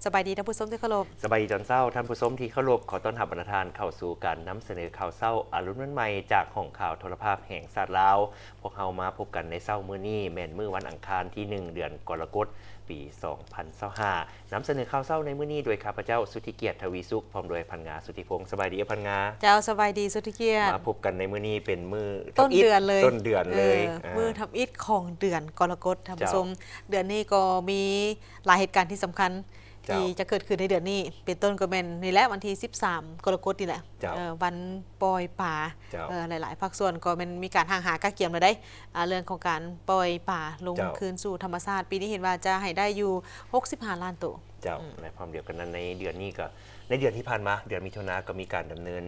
ສະບາຍດີທ່ານຜູ້ຊົມທີ່ເຄົາລົບ. ສະບາຍດີຕອນເຊົ້າທ່ານຜູ້ຊົມທີ່ເຄົາລົບ. ຂໍຕ້ອນຮັບບັນດາທ່ານເຂົ້າສູ່ການນຳສະເໜີຂ່າວເຊົ້າອາລຸນວັນໃໝ່ ຈາກຫ້ອງຂ່າວໂທລະພາບແຫ່ງຊາດລາວ. ພວກເຮົາມາພົບກັນໃນເຊົ້າມື້ນີ້ ແມ່ນມື້ວັນອັງຄານທີໜຶ່ງ ເດືອນກໍລະກົດ ປີສອງພັນຊາວຫ້າ. ນຳສະເໜີຂ່າວເຊົ້າໃນມື້ນີ້ໂດຍຂ້າພະເຈົ້າ ສຸດທິກຽດ ທະວີສຸກ ພ້ອມດ້ວຍພັນງາ ສຸດທິພົງ. ສະບາຍດີເອື້ອຍພັນງາ. ເຈົ້າ ສະບາຍດີສຸດທິກຽດ. ມາພົບກັນໃນມື້ນີ້ເປັນມື້ ຕົ້ນເດືອນເລີຍ ຕົ້ນເດືອນເລີຍ ເອີ ອ່າ ມື້ທຳອິດຂອງເດືອນກໍລະກົດ ທ່ານຜູ້ຊົມ. ເຈົ້າ ເດືອນນີ້ກໍມີຫຼາຍເຫດການທີ່ສຳຄັນ ເຈົ້າ ທີ່ຈະເກີດຂຶ້ນໃນເດືອນນີ້ ເປັນຕົ້ນກໍແມ່ນນີ້ແຫຼະ ວັນທີສິບສາມກໍລະກົດນີ້ແຫຼະ ເຈົ້າ ເອີ ວັນປ່ອຍປາ. ເຈົ້າ ເອີ ຫຼາຍໆພາກສ່ວນກໍແມ່ນມີການຫ້າງຫາກະກຽມແລ້ວເດ້ ອ່າ ເລື່ອງຂອງການປ່ອຍປາລົງ ເຈົ້າ ຄືນສູ່ທຳມະຊາດ. ປີນີ້ເຫັນວ່າຈະໃຫ້ໄດ້ຢູ່ຫົກສິບຫ້າລ້ານໂຕ. ເຈົ້າ ອືມ ແລະ ພ້ອມດຽວກັນນັ້ນ ໃນເດືອນນີ້ກໍ ໃນເດືອນທີ່ຜ່ານມາ ເດືອນມິຖຸນາ ກໍມີການດຳເນີນ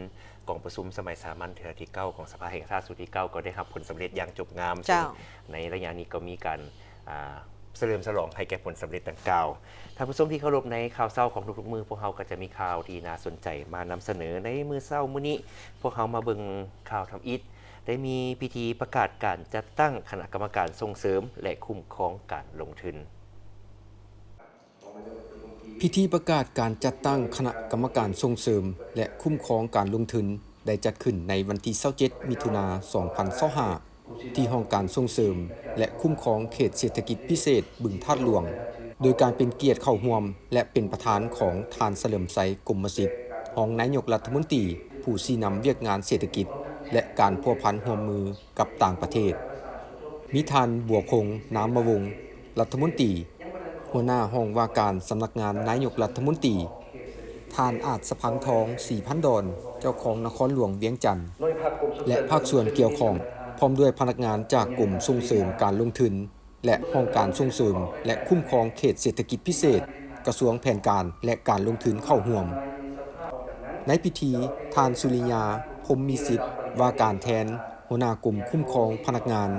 ກອງປະຊຸມສະໄໝສາມັນເທື່ອທີເກົ້າຂອງສະພາແຫ່ງຊາດຊຸດທີເກົ້າ ກໍໄດ້ຮັບຜົນສຳເລັດຢ່າງຈົບງາມ. ເຈົ້າ ເຊິ່ງໃນໄລຍະນີ້ກໍມີການ ອ່າ ສະເຫຼີມສະຫຼອງໃຫ້ແກ່ຜົນສຳເລັດດັ່ງກ່າວ. ທ່ານຜູ້ຊົມທີ່ເຄົາລົບ, ໃນຂ່າວເຊົ້າຂອງທຸກໆມື້ ພວກເຮົາກໍຈະມີຂ່າວທີ່ໜ້າສົນໃຈມານຳສະເໜີ. ໃນມື້ເຊົ້າມື້ນີ້ ພວກເຮົາມາເບິ່ງຂ່າວທຳອິດ ໄດ້ມີພິທີປະກາດການຈັດຕັ້ງຄະນະກຳມະການສົ່ງເສີມ ແລະ ຄຸ້ມຄອງການລົງທຶນ. ພິທີປະກາດການຈັດຕັ້ງຄະນະກຳມະການສົ່ງເສີມ ແລະ ຄຸ້ມຄອງການລົງທຶນ ໄດ້ຈັດຂຶ້ນໃນວັນທີຊາວເຈັດ ມິຖຸນາ ສອງພັນຊາວຫ້າ ທີ່ຫ້ອງການສົ່ງເສີມ ແລະ ຄຸ້ມຄອງເຂດເສດຖະກິດພິເສດບຶງທາດຫຼວງ, ໂດຍການເປັນກຽດເຂົ້າຮ່ວມ ແລະ ເປັນປະທານຂອງທ່ານ ສະເຫຼີມໄຊ ກົມມະສິດ ຮອງນາຍົກລັດຖະມົນຕີ ຜູ້ຊີ້ນຳວຽກງານເສດຖະກິດ ແລະ ການພົວພັນຮ່ວມມືກັບຕ່າງປະເທດ, ມີທ່ານ ບົວຄົງ ນາມມະວົງ ລັດຖະມົນຕີ ຫົວໜ້າຫ້ອງວ່າການສຳນັກງານນາຍົກລັດຖະມົນຕີ, ທ່ານ ອາດສະພັງທອງ ສີພັນດອນ ເຈົ້າຄອງນະຄອນຫຼວງວຽງຈັນ ແລະ ພາກສ່ວນກ່ຽວຂ້ອງ, ພ້ອມດ້ວຍພະນັກງານຈາກກົມສົ່ງເສີມການລົງທຶນ ແລະ ຫ້ອງການສົ່ງເສີມ ແລະ ຄຸ້ມຄອງເຂດເສດຖະກິດພິເສດ ກະຊວງແຜນການ ແລະ ການລົງທຶນເຂົ້າຮ່ວມ. ໃນພິທີ, ທ່ານ ສຸລິຍາ ພົມມີສິດ ວ່າການແທນຫົວໜ້າກົມຄຸ້ມຄອງພະນັກງານ,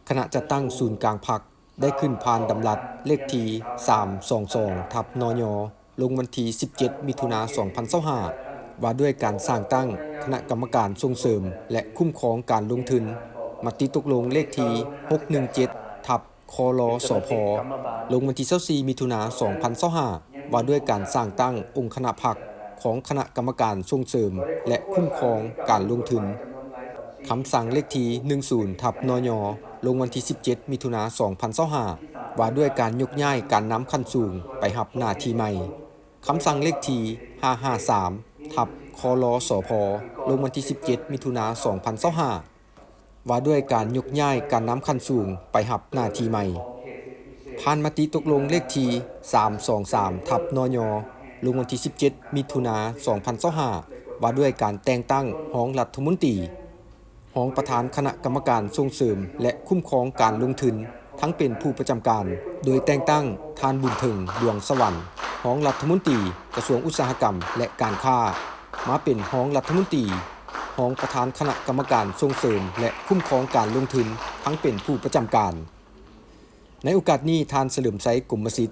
ຄະນະຈັດຕັ້ງສູນກາງພັກ ໄດ້ຂຶ້ນຜ່ານດຳລັດເລກທີສາມສອງສອງ ທັບ ນຍ ລົງວັນທີສິບເຈັດ ມິຖຸນາ ສອງພັນຊາວຫ້າ ວ່າດ້ວຍການສ້າງຕັ້ງຄະນະກຳມະການສົ່ງເສີມ ແລະ ຄຸ້ມຄອງການລົງທຶນ, ມະຕິຕົກລົງເລກທີຫົກໜຶ່ງເຈັດ ທັບ ຄລສພ ລົງວັນທີຊາວສີ່ ມິຖຸນາ ສອງພັນຊາວຫ້າ ວ່າດ້ວຍການສ້າງຕັ້ງອົງຄະນະພັກຂອງຄະນະກຳມະການສົ່ງເສີມ ແລະ ຄຸ້ມຄອງການລົງທຶນ, ຄຳສັ່ງເລກທີໜຶ່ງສູນ ທັບ ນຍ ລົງວັນທີສິບເຈັດ ມິຖຸນາ ສອງພັນຊາວຫ້າ ວ່າດ້ວຍການຍົກຍ້າຍການນຳຂັ້ນສູງໄປຮັບໜ້າທີ່ໃໝ່, ຄຳສັ່ງເລກທີຫ້າຫ້າສາມ ທັບ ຄລສພ ລົງວັນທີສິບເຈັດ ມິຖຸນາ ສອງພັນຊາວຫ້າ ວ່າດ້ວຍການຍົກຍ້າຍການນຳຂັ້ນສູງໄປຮັບໜ້າທີ່ໃໝ່, ຜ່ານມະຕິຕົກລົງເລກທີສາມສອງສາມ ທັບ ນຍ ລົງວັນທີສິບເຈັດ ມິຖຸນາ ສອງພັນຊາວຫ້າ ວ່າດ້ວຍການແຕ່ງຕັ້ງຮອງລັດຖະມົນຕີ, ຮອງປະທານຄະນະກຳມະການສົ່ງເສີມ ແລະ ຄຸ້ມຄອງການລົງທຶນ ທັງເປັນຜູ້ປະຈຳການ, ໂດຍແຕ່ງຕັ້ງທ່ານ ບຸນເຖິງ ດວງສະຫວັນ ຮອງລັດຖະມົນຕີກະຊວງອຸດສາຫະກຳ ແລະ ການຄ້າ ມາເປັນຮອງລັດຖະມົນຕີ, ຮອງປະທານຄະນະກຳມະການສົ່ງເສີມ ແລະ ຄຸ້ມຄອງການລົງທຶນ ທັງເປັນຜູ້ປະຈຳການ. ໃນໂອກາດນີ້, ທ່ານ ສະເຫຼີມໄຊ ກົມມະສິດ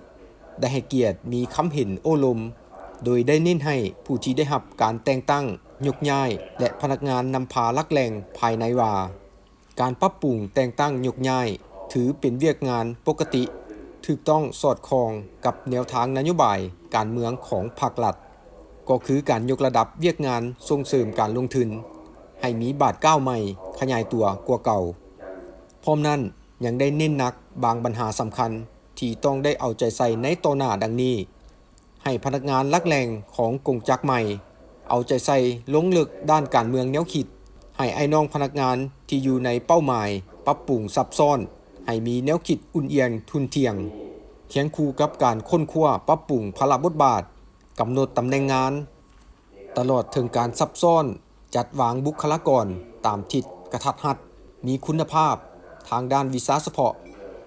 ໄດ້ໃຫ້ກຽດມີຄຳເຫັນໂອ້ລົມ, ໂດຍໄດ້ເນັ້ນໃຫ້ຜູ້ທີ່ໄດ້ຮັບການແຕ່ງຕັ້ງ, ຍົກຍ້າຍ ແລະ ພະນັກງານນຳພາຫຼັກແຫຼ່ງພາຍໃນວ່າ, ການປັບປຸງແຕ່ງຕັ້ງຍົກຍ້າຍ ຖືເປັນວຽກງານປົກກະຕິ, ຖືກຕ້ອງສອດຄ່ອງກັບແນວທາງນະໂຍບາຍການເມືອງຂອງພັກລັດ, ກໍຄືການຍົກລະດັບວຽກງານສົ່ງເສີມການລົງທຶນ ໃຫ້ມີບາດກ້າວໃໝ່ຂະຫຍາຍຕົວກວ່າເກົ່າ. ພ້ອມນັ້ນ, ຍັງໄດ້ເນັ້ນໜັກບາງບັນຫາສຳຄັນທີ່ຕ້ອງໄດ້ເອົາໃຈໃສ່ໃນຕໍ່ໜ້າ ດັ່ງນີ້. ໃຫ້ພະນັກງານຫຼັກແຫຼ່ງຂອງກົງຈັກໃໝ່ ເອົາໃຈໃສ່ລົງເລິກດ້ານການເມືອງແນວຄິດ, ໃຫ້ອ້າຍນ້ອງພະນັກງານທີ່ຢູ່ໃນເປົ້າໝາຍປັບປຸງຊັບຊ້ອນ ໃຫ້ມີແນວຄິດອຸ່ນອຽນທຸ່ນທ່ຽງ, ຄຽງຄູ່ກັບການຄົ້ນຄວ້າປັບປຸງພາລະບົດບາດ, ກຳນົດຕຳແໜ່ງງານ, ຕະຫຼອດເຖິງການຊັບຊ້ອນ ຈັດວາງບຸກຄະລາກອນຕາມທິດກະທັດຮັດ, ມີຄຸນນະພາບທາງດ້ານວິຊາສະເພາະ,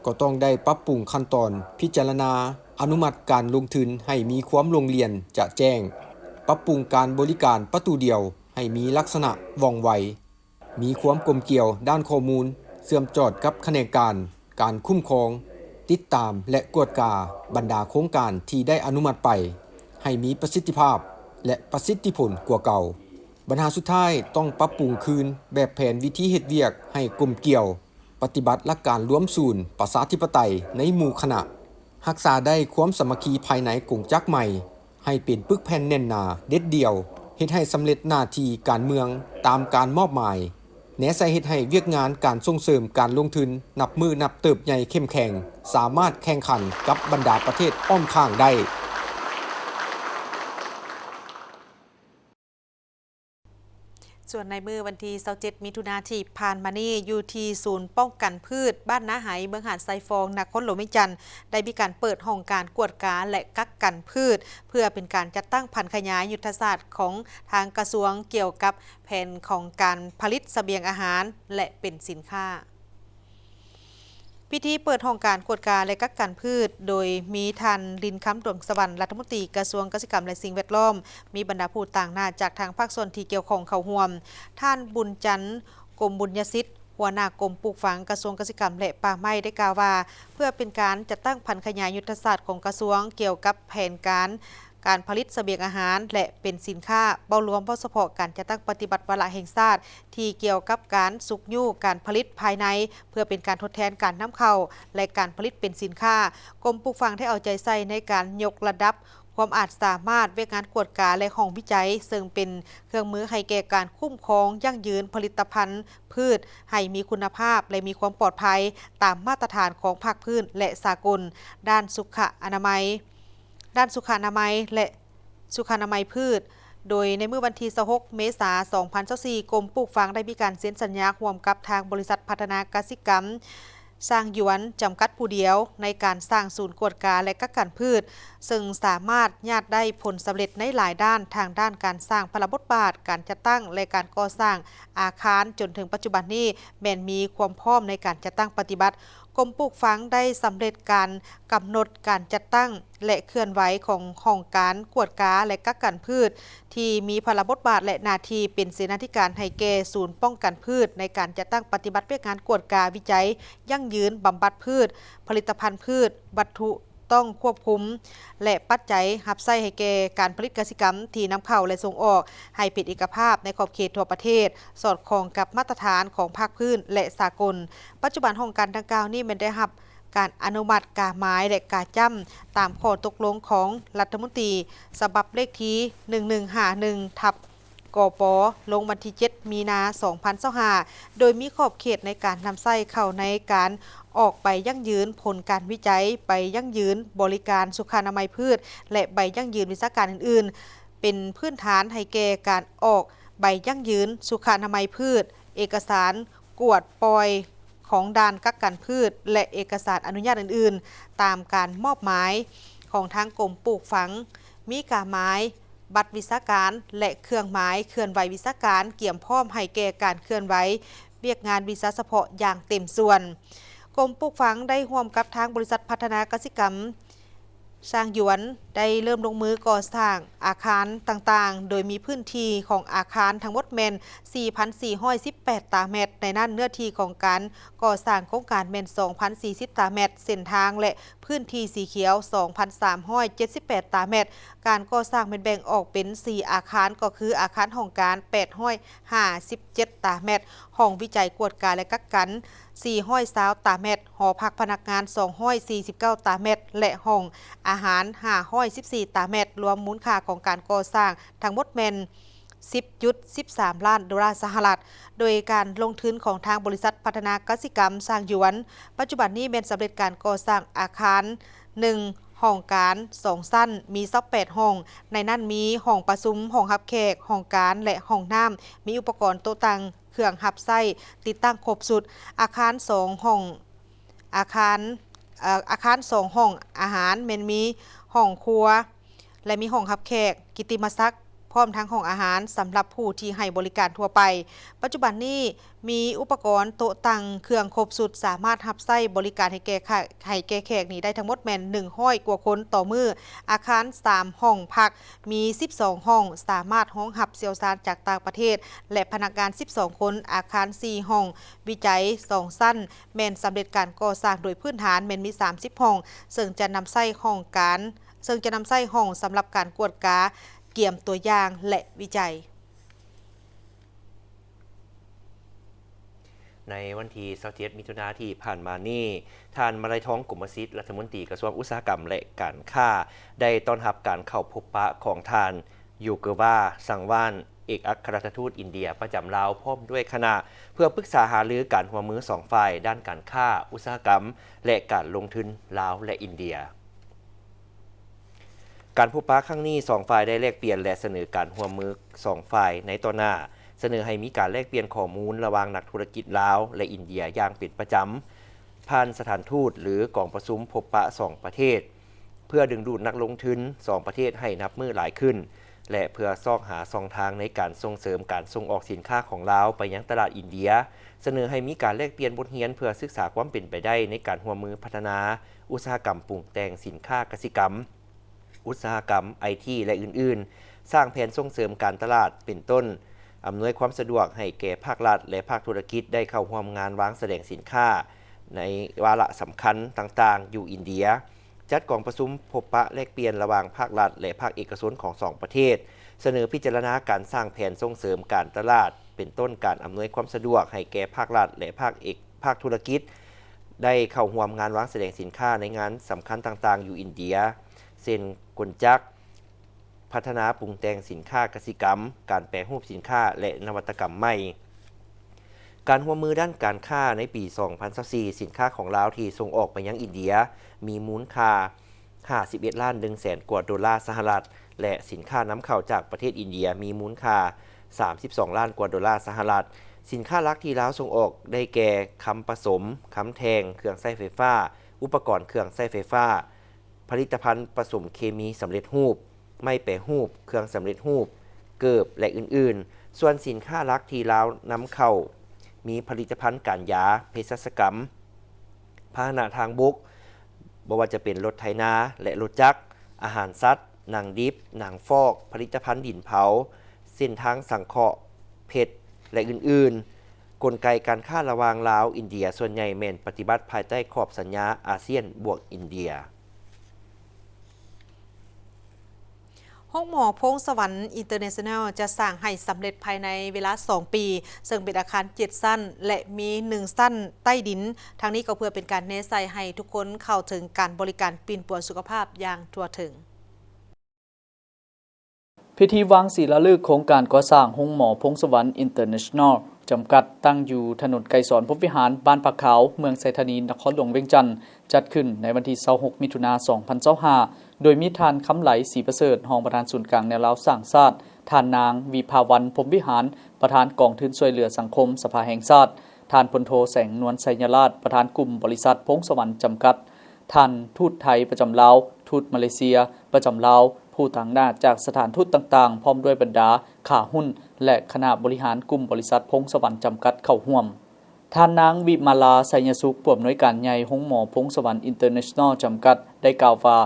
ກໍຕ້ອງໄດ້ປັບປຸງຂັ້ນຕອນພິຈາລະນາອະນຸມັດການລົງທຶນໃຫ້ມີຄວາມໂລ່ງລ່ຽນຈະແຈ້ງ, ປັບປຸງການບໍລິການປະຕູດຽວໃຫ້ມີລັກສະນະວ່ອງໄວ, ມີຄວາມກົມກ່ຽວດ້ານຂໍ້ມູນເຊື່ອມຈອດກັບຂະແໜງການ, ການຄຸ້ມຄອງ, ຕິດຕາມ ແລະ ກວດກາບັນດາໂຄງການທີ່ໄດ້ອະນຸມັດໄປ ໃຫ້ມີປະສິດທິພາບ ແລະ ປະສິດທິຜົນກວ່າເກົ່າ. ບັນຫາສຸດທ້າຍ, ຕ້ອງປັບປຸງຄືນແບບແຜນວິທີເຮັດວຽກໃຫ້ກົມກ່ຽວ, ປະຕິບັດຫຼັກການລວມສູນປະຊາທິປະໄຕໃນໝູ່ຄະນະ, ຮັກສາໄດ້ຄວາມສາມັກຄີພາຍໃນກົງຈັກໃໝ່ ໃຫ້ເປັນປຶກແຜ່ນແໜ້ນໜາເດັດດ່ຽວ, ເຮັດໃຫ້ສຳເລັດໜ້າທີ່ການເມືອງຕາມການມອບໝາຍ, ແນໃສ່ເຮັດໃຫ້ວຽກງານການສົ່ງເສີມການລົງທຶນນັບມື້ນັບເຕີບໃຫຍ່ເຂັ້ມແຂງ, ສາມາດແຂ່ງຂັນກັບບັນດາປະເທດອ້ອມຂ້າງໄດ້. ສ່ວນໃນມື້ວັນທີຊາວເຈັດ ມິຖຸນາທີ່ຜ່ານມານີ້ ຢູ່ທີ່ສູນປ້ອງກັນພືດ ບ້ານນາໄຫ ເມືອງຫາດຊາຍຟອງ ນະຄອນຫຼວງວຽງຈັນ ໄດ້ມີການເປີດຫ້ອງການກວດກາ ແລະ ກັກກັນພືດ ເພື່ອເປັນການຈັດຕັ້ງຜັນຂະຫຍາຍຍຸດທະສາດຂອງທາງກະຊວງ ກ່ຽວກັບແຜນຂອງການຜະລິດສະບຽງອາຫານ ແລະ ເປັນສິນຄ້າ. ພິທີເປີດຫ້ອງການກວດກາ ແລະ ກັກກັນພືດ ໂດຍມີທ່ານ ລິນຄຳ ດວງສະຫວັນ ລັດຖະມົນຕີກະຊວງກະສິກຳ ແລະ ສິ່ງແວດລ້ອມ, ມີບັນດາຜູ້ຕາງໜ້າຈາກທາງພາກສ່ວນທີ່ກ່ຽວຂ້ອງເຂົ້າຮ່ວມ. ທ່ານ ບຸນຈັນ ກົມບຸນຍະສິດ ຫົວໜ້າກົມປູກຝັງ ກະຊວງກະສິກຳ ແລະ ປ່າໄມ້ ໄດ້ກ່າວວ່າ ເພື່ອເປັນການຈັດຕັ້ງຜັນຂະຫຍາຍຍຸດທະສາດຂອງກະຊວງ ກ່ຽວກັບແຜນການ ການຜະລິດສະບຽງອາຫານ ແລະ ເປັນສິນຄ້າ ເວົ້າລວມ ເວົ້າສະເພາະການຈັດຕັ້ງປະຕິບັດວາລະແຫ່ງຊາດ ທີ່ກ່ຽວກັບການຊຸກຍູ້ການຜະລິດພາຍໃນ ເພື່ອເປັນການທົດແທນການນຳເຂົ້າ ແລະ ການຜະລິດເປັນສິນຄ້າ. ກົມປູກຝັງໄດ້ເອົາໃຈໃສ່ໃນການຍົກລະດັບຄວາມອາດສາມາດວຽກງານກວດກາ ແລະ ຫ້ອງວິໄຈ, ເຊິ່ງເປັນເຄື່ອງມືໃຫ້ແກ່ການຄຸ້ມຄອງຢັ້ງຢືນຜະລິດຕະພັນພືດໃຫ້ມີຄຸນນະພາບ ແລະ ມີຄວາມປອດໄພຕາມມາດຕະຖານຂອງພາກພື້ນ ແລະ ສາກົນ ດ້ານສຸຂະອະນາໄມ. ດ້ານສຸຂະອະນາໄມ ແລະ ສຸຂະອະນາໄມພືດ, ໂດຍໃນມື້ວັນທີຊາວຫົກ ເມສາ ສອງພັນຊາວສີ່ ກົມປູກຝັງໄດ້ມີການເຊັນສັນຍາຮ່ວມກັບທາງບໍລິສັດພັດທະນາກະສິກຳ ຊ່າງຢວນ ຈຳກັດຜູ້ດຽວ ໃນການສ້າງສູນກວດກາ ແລະ ກັກກັນພືດ, ເຊິ່ງສາມາດຍາດໄດ້ຜົນສຳເລັດໃນຫຼາຍດ້ານ, ທາງດ້ານການສ້າງພາລະບົດບາດ, ການຈັດຕັ້ງ ແລະ ການກໍ່ສ້າງອາຄານ, ຈົນເຖິງປັດຈຸບັນນີ້ແມ່ນມີຄວາມພ້ອມໃນການຈັດຕັ້ງປະຕິບັດ. ກົມປູກຝັງໄດ້ສຳເລັດການກຳນົດການຈັດຕັ້ງ ແລະ ເຄື່ອນໄຫວຂອງຫ້ອງການກວດກາ ແລະ ກັກກັນພືດ ທີ່ມີພາລະບົດບາດ ແລະ ໜ້າທີ່ເປັນເສນາທິການໃຫ້ແກ່ສູນປ້ອງກັນພືດ ໃນການຈັດຕັ້ງປະຕິບັດວຽກງານກວດກາ, ວິໄຈ, ຢັ້ງຢືນ, ບຳບັດພືດ, ຜະລິດຕະພັນພືດ, ວັດຖຸຕ້ອງຄວບຄຸມ ແລະ ປັດໄຈຮັບໃຊ້ໃຫ້ແກ່ການຜະລິດກະສິກຳທີ່ນຳເຂົ້າ ແລະ ສົ່ງອອກ ໃຫ້ເປັນເອກະພາບໃນຂອບເຂດທົ່ວປະເທດ, ສອດຄ່ອງກັບມາດຕະຖານຂອງພາກພື້ນ ແລະ ສາກົນ. ປັດຈຸບັນຫ້ອງການດັ່ງກ່າວນີ້ແມ່ນໄດ້ຮັບການອະນຸມັດກາໝາຍ ແລະ ກາຈ້ຳ ຕາມຂໍ້ຕົກລົງຂອງລັດຖະມົນຕີ ສະບັບເລກທີ ໜຶ່ງໜຶ່ງຫ້າໜຶ່ງ ທັບ ກປ ລົງວັນທີເຈັດ ມີນາ ສອງພັນຊາວຫ້າ ໂດຍມີຂອບເຂດໃນການນຳໃຊ້ເຂົ້າໃນການອອກໃບຢັ້ງຢືນຜົນການວິໄຈ, ໃບຢັ້ງຢືນບໍລິການສຸຂະອະນາໄມພືດ ແລະ ໃບຢັ້ງຢືນວິຊາການອື່ນໆ ເປັນພື້ນຖານໃຫ້ແກ່ການອອກໃບຢັ້ງຢືນສຸຂະອະນາໄມພືດ, ເອກະສານກວດປ່ອຍຂອງດ່ານກັກກັນພືດ ແລະ ເອກະສານອະນຸຍາດອື່ນໆ ຕາມການມອບໝາຍຂອງທາງກົມປູກຝັງ, ມີກາໝາຍ, ບັດວິຊາການ ແລະ ເຄື່ອງໝາຍເຄື່ອນໄຫວວິຊາການ ກຽມພ້ອມໃຫ້ແກ່ການເຄື່ອນໄຫວວຽກງານວິຊາສະເພາະຢ່າງເຕັມສ່ວນ. ກົມປູກຝັງໄດ້ຮ່ວມກັບທາງບໍລິສັດພັດທະນາກະສິກຳ ຊ່າງຢວນ ໄດ້ເລີ່ມລົງມືກໍ່ສ້າງອາຄານຕ່າງໆ ໂດຍມີພື້ນທີ່ຂອງອາຄານທັງໝົດແມ່ນ ສີ່ພັນສີ່ຮ້ອຍສິບແປດຕາແມັດ, ໃນນັ້ນເນື້ອທີ່ຂອງການກໍ່ສ້າງໂຄງການແມ່ນ ສອງພັນສີ່ສິບຕາແມັດ, ເສັ້ນທາງ ແລະ ພື້ນທີ່ສີຂຽວ ສອງພັນສາມຮ້ອຍເຈັດສິບແປດຕາແມັດ. ການກໍ່ສ້າງແມ່ນແບ່ງອອກເປັນ ສີ່ ອາຄານ ກໍຄື ອາຄານຫ້ອງການ ແປດຮ້ອຍຫ້າສິບເຈັດຕາແມັດ, ຫ້ອງວິໄຈກວດກາ ແລະ ກັກກັນ ສີ່ຮ້ອຍຊາວຕາແມັດ, ຫໍພັກພະນັກງານ ສອງຮ້ອຍສີ່ສິບເກົ້າຕາແມັດ ແລະ ຫ້ອງອາຫານ ຫ້າຮ້ອຍສິບສີ່ຕາແມັດ, ລວມມູນຄ່າຂອງການກໍ່ສ້າງທັງໝົດແມ່ນ ສິບຈຸດສິບສາມລ້ານໂດລາສະຫະລັດ, ໂດຍການລົງທຶນຂອງທາງບໍລິສັດພັດທະນາກະສິກຳຊ່າງຢວນ ປັດຈຸບັນນີ້ແມ່ນສຳເລັດການກໍ່ສ້າງອາຄານ ໜຶ່ງ ຫ້ອງການ ສອງຊັ້ນ, ມີຊາວແປດຫ້ອງ, ໃນນັ້ນມີຫ້ອງປະຊຸມ, ຫ້ອງຮັບແຂກ, ຫ້ອງການ ແລະ ຫ້ອງນ້ຳ, ມີອຸປະກອນໂຕະຕັ່ງ, ເຄື່ອງຮັບໃຊ້ຕິດຕັ້ງຄົບຊຸດ. ອາຄານສອງຫ້ອງ, ອາຄານ, ເອີ່, ອາຄານສອງຫ້ອງອາຫານແມ່ນມີຫ້ອງຄົວ ແລະ ມີຫ້ອງຮັບແຂກ, ກິດຕິມະສັກ, ພ້ອມທັງຫ້ອງອາຫານສຳລັບຜູ້ທີ່ໃຫ້ບໍລິການທົ່ວໄປ. ປັດຈຸບັນນີ້ມີອຸປະກອນໂຕະຕັ່ງ, ເຄື່ອງຄົບຊຸດ, ສາມາດຮັບໃຊ້ບໍລິການໃຫ້ແກ່, ໃຫ້ແກ່ແຂກນີ້ໄດ້ທັງໝົດແມ່ນ ໜຶ່ງຮ້ອຍກວ່າຄົນຕໍ່ມື້. ອາຄານສາມຫ້ອງພັກ ມີສິບສອງຫ້ອງ, ສາມາດຮອງຮັບຊ່ຽວຊານຈາກຕ່າງປະເທດ ແລະ ພະນັກງານສິບສອງຄົນ. ອາຄານສີ່ຫ້ອງວິໄຈ ສອງຊັ້ນ ແມ່ນສຳເລັດການກໍ່ສ້າງໂດຍພື້ນຖານແມ່ນມີສາມສິບຫ້ອງ, ເຊິ່ງຈະນຳໃຊ້ຫ້ອງການ, ເຊິ່ງຈະນຳໃຊ້ຫ້ອງສຳລັບການກວດກາ, ກຽມຕົວຢ່າງ ແລະ ວິໄຈ. ໃນວັນທີຊາວເຈັດ ມິຖຸນາທີ່ຜ່ານມານີ້, ທ່ານ ມະໄລທອງ ກົມມະສິດ ລັດຖະມົນຕີກະຊວງອຸດສາຫະກຳ ແລະ ການຄ້າ ໄດ້ຕ້ອນຮັບການເຂົ້າພົບປະຂອງທ່ານ ໂຢເກີວາ ສັງວານ ເອກອັກຄະລັດຖະທູດອິນເດຍປະຈຳລາວ ພ້ອມດ້ວຍຄະນະ ເພື່ອປຶກສາຫາລືການຮ່ວມມືສອງຝ່າຍດ້ານການຄ້າ, ອຸດສາຫະກຳ ແລະ ການລົງທຶນລາວ ແລະ ອິນເດຍ. ການພົບປະຄັ້ງນີ້ ສອງຝ່າຍໄດ້ແລກປ່ຽນ ແລະ ສະເໜີການຮ່ວມມືສອງຝ່າຍໃນຕໍ່ໜ້າ, ສະເໜີໃຫ້ມີການແລກປ່ຽນຂໍ້ມູນລະຫວ່າງນັກທຸລະກິດລາວ ແລະ ອິນເດຍຢ່າງເປັນປະຈຳ ຜ່ານສະຖານທູດ ຫຼື ກອງປະຊຸມພົບປະສອງປະເທດ, ເພື່ອດຶງດູດນັກລົງທຶນສອງປະເທດໃຫ້ນັບມື້ຫຼາຍຂຶ້ນ ແລະ ເພື່ອຊອກຫາຊ່ອງທາງໃນການສົ່ງເສີມການສົ່ງອອກສິນຄ້າຂອງລາວໄປຍັງຕະຫຼາດອິນເດຍ, ສະເໜີໃຫ້ມີການແລກປ່ຽນບົດຮຽນເພື່ອສຶກສາຄວາມເປັນໄປໄດ້ໃນການຮ່ວມມືພັດທະນາອຸດສາຫະກຳປຸງແຕ່ງສິນຄ້າກະສິກຳ, ອຸດສາຫະກຳ, ໄອທີ ແລະ ອື່ນໆ, ສ້າງແຜນສົ່ງເສີມການຕະຫຼາດ ເປັນຕົ້ນ ອຳນວຍຄວາມສະດວກໃຫ້ແກ່ພາກລັດ ແລະ ພາກທຸລະກິດໄດ້ເຂົ້າຮ່ວມງານວາງສະແດງສິນຄ້າໃນວາລະສຳຄັນຕ່າງໆຢູ່ອິນເດຍ, ຈັດກອງປະຊຸມພົບປະແລກປ່ຽນລະຫວ່າງພາກລັດ ແລະ ພາກເອກະຊົນຂອງສອງປະເທດ, ສະເໜີພິຈາລະນາການສ້າງແຜນສົ່ງເສີມການຕະຫຼາດ ເປັນຕົ້ນການອຳນວຍຄວາມສະດວກໃຫ້ແກ່ພາກລັດ ແລະ ພາກເອກ ພາກທຸລະກິດ ໄດ້ເຂົ້າຮ່ວມງານວາງສະແດງສິນຄ້າໃນງານສຳຄັນຕ່າງໆຢູ່ອິນເດຍ ເຊັ່ນ ກົນຈັກ, ພັດທະນາປຸງແຕ່ງສິນຄ້າກະສິກຳ, ການແປຮູບສິນຄ້າ ແລະ ນະວັດຕະກຳໃໝ່. ການຮ່ວມມືດ້ານການຄ້າໃນປີສອງພັນຊາວສີ່ ສິນຄ້າຂອງລາວທີ່ສົ່ງອອກໄປຍັງອິນເດຍ ມີມູນຄ່າຫ້າສິບເອັດລ້ານໜຶ່ງແສນກວ່າໂດລາສະຫະລັດ ແລະ ສິນຄ້ານຳເຂົ້າຈາກປະເທດອິນເດຍມີມູນຄ່າສາມສິບສອງລ້ານກວ່າໂດລາສະຫະລັດ. ສິນຄ້າຫຼັກທີ່ລາວສົ່ງອອກໄດ້ແກ່ ຄຳປະສົມ, ຄຳແທ່ງ, ເຄື່ອງໃຊ້ໄຟຟ້າ, ອຸປະກອນເຄື່ອງໃຊ້ໄຟຟ້າ, ຜະລິດຕະພັນປະສົມເຄມີສຳເລັດຮູບ, ໄມ້ແປຮູບ, ເຄື່ອງສຳເລັດຮູບ, ເກີບ ແລະ ອື່ນໆ. ສ່ວນສິນຄ້າຫຼັກທີ່ລາວນຳເຂົ້າ ມີຜະລິດຕະພັນການຢາ, ເພສັດຊະກຳ, ພາຫະນະທາງບົກ, ບໍ່ວ່າຈະເປັນລົດໄຖນາ ແລະ ລົດຈັກ, ອາຫານສັດ, ໜັງດິບ, ໜັງຟອກ, ຜະລິດຕະພັນດິນເຜົາ, ເສັ້ນທາງສັງເຄາະເພັດ ແລະ ອື່ນໆ. ກົນໄກການຄ້າລະຫວ່າງລາວ-ອິນເດຍ ສ່ວນໃຫຍ່ແມ່ນປະຕິບັດພາຍໃຕ້ຂອບສັນຍາອາຊຽນບວກອິນເດຍ. ໂຮງໝໍພົງສະຫວັນ International ຈະສ້າງໃຫ້ສຳເລັດພາຍໃນເວລາສອງປີ, ເຊິ່ງເປັນອາຄານເຈັດຊັ້ນ ແລະ ມີໜຶ່ງຊັ້ນໃຕ້ດິນ. ທັງນີ້ກໍເພື່ອເປັນການແນໃສ່ໃຫ້ທຸກຄົນເຂົ້າເຖິງການບໍລິການປິ່ນປົວສຸຂະພາບຢ່າງທົ່ວເຖິງ. ພິທີວາງສີລາລຶກໂຄງການກໍ່ສ້າງໂຮງໝໍພົງສະຫວັນ International ຈຳກັດ, ຕັ້ງຢູ່ຖະໜົນໄກສອນ ພົມວິຫານ, ບ້ານຜາຂາວ, ເມືອງໄຊທານີ, ນະຄອນຫຼວງວຽງຈັນ, ຈັດຂຶ້ນໃນວັນທີຊາວຫົກ ມິຖຸນາ ສອງພັນຊາວຫ້າ ໂດຍມີທ່ານ ຄຳໄຫຼ ສີປະເສີດ, ຮອງປະທານສູນກາງແນວລາວສ້າງຊາດ, ທ່ານນາງ ວິພາວັນ ພົມວິຫານ, ປະທານກອງທຶນຊ່ວຍເຫຼືອສັງຄົມສະພາແຫ່ງຊາດ, ທ່ານ ພົນໂທ ແສງນວນ ໄຊຍະລາດ, ປະທານກຸ່ມບໍລິສັດພົງສະຫວັນຈຳກັດ, ທ່ານທູດໄທປະຈຳລາວ, ທູດມາເລເຊຍປະຈຳລາວ, ຜູ້ຕາງໜ້າຈາກສະຖານທູດຕ່າງໆ, ພ້ອມດ້ວຍບັນດາຂາຫຸ້ນ ແລະ ຄະນະບໍລິຫານກຸ່ມບໍລິສັດພົງສະຫວັນຈຳກັດເຂົ້າຮ່ວມ. ທ່ານນາງ ວິມາລາ ໄຊຍະສຸກ, ຜູ້ອຳນວຍການໃຫຍ່ໂຮງໝໍພົງສະຫວັນ International ຈຳກັດ ໄດ້ກ່າວວ່າ,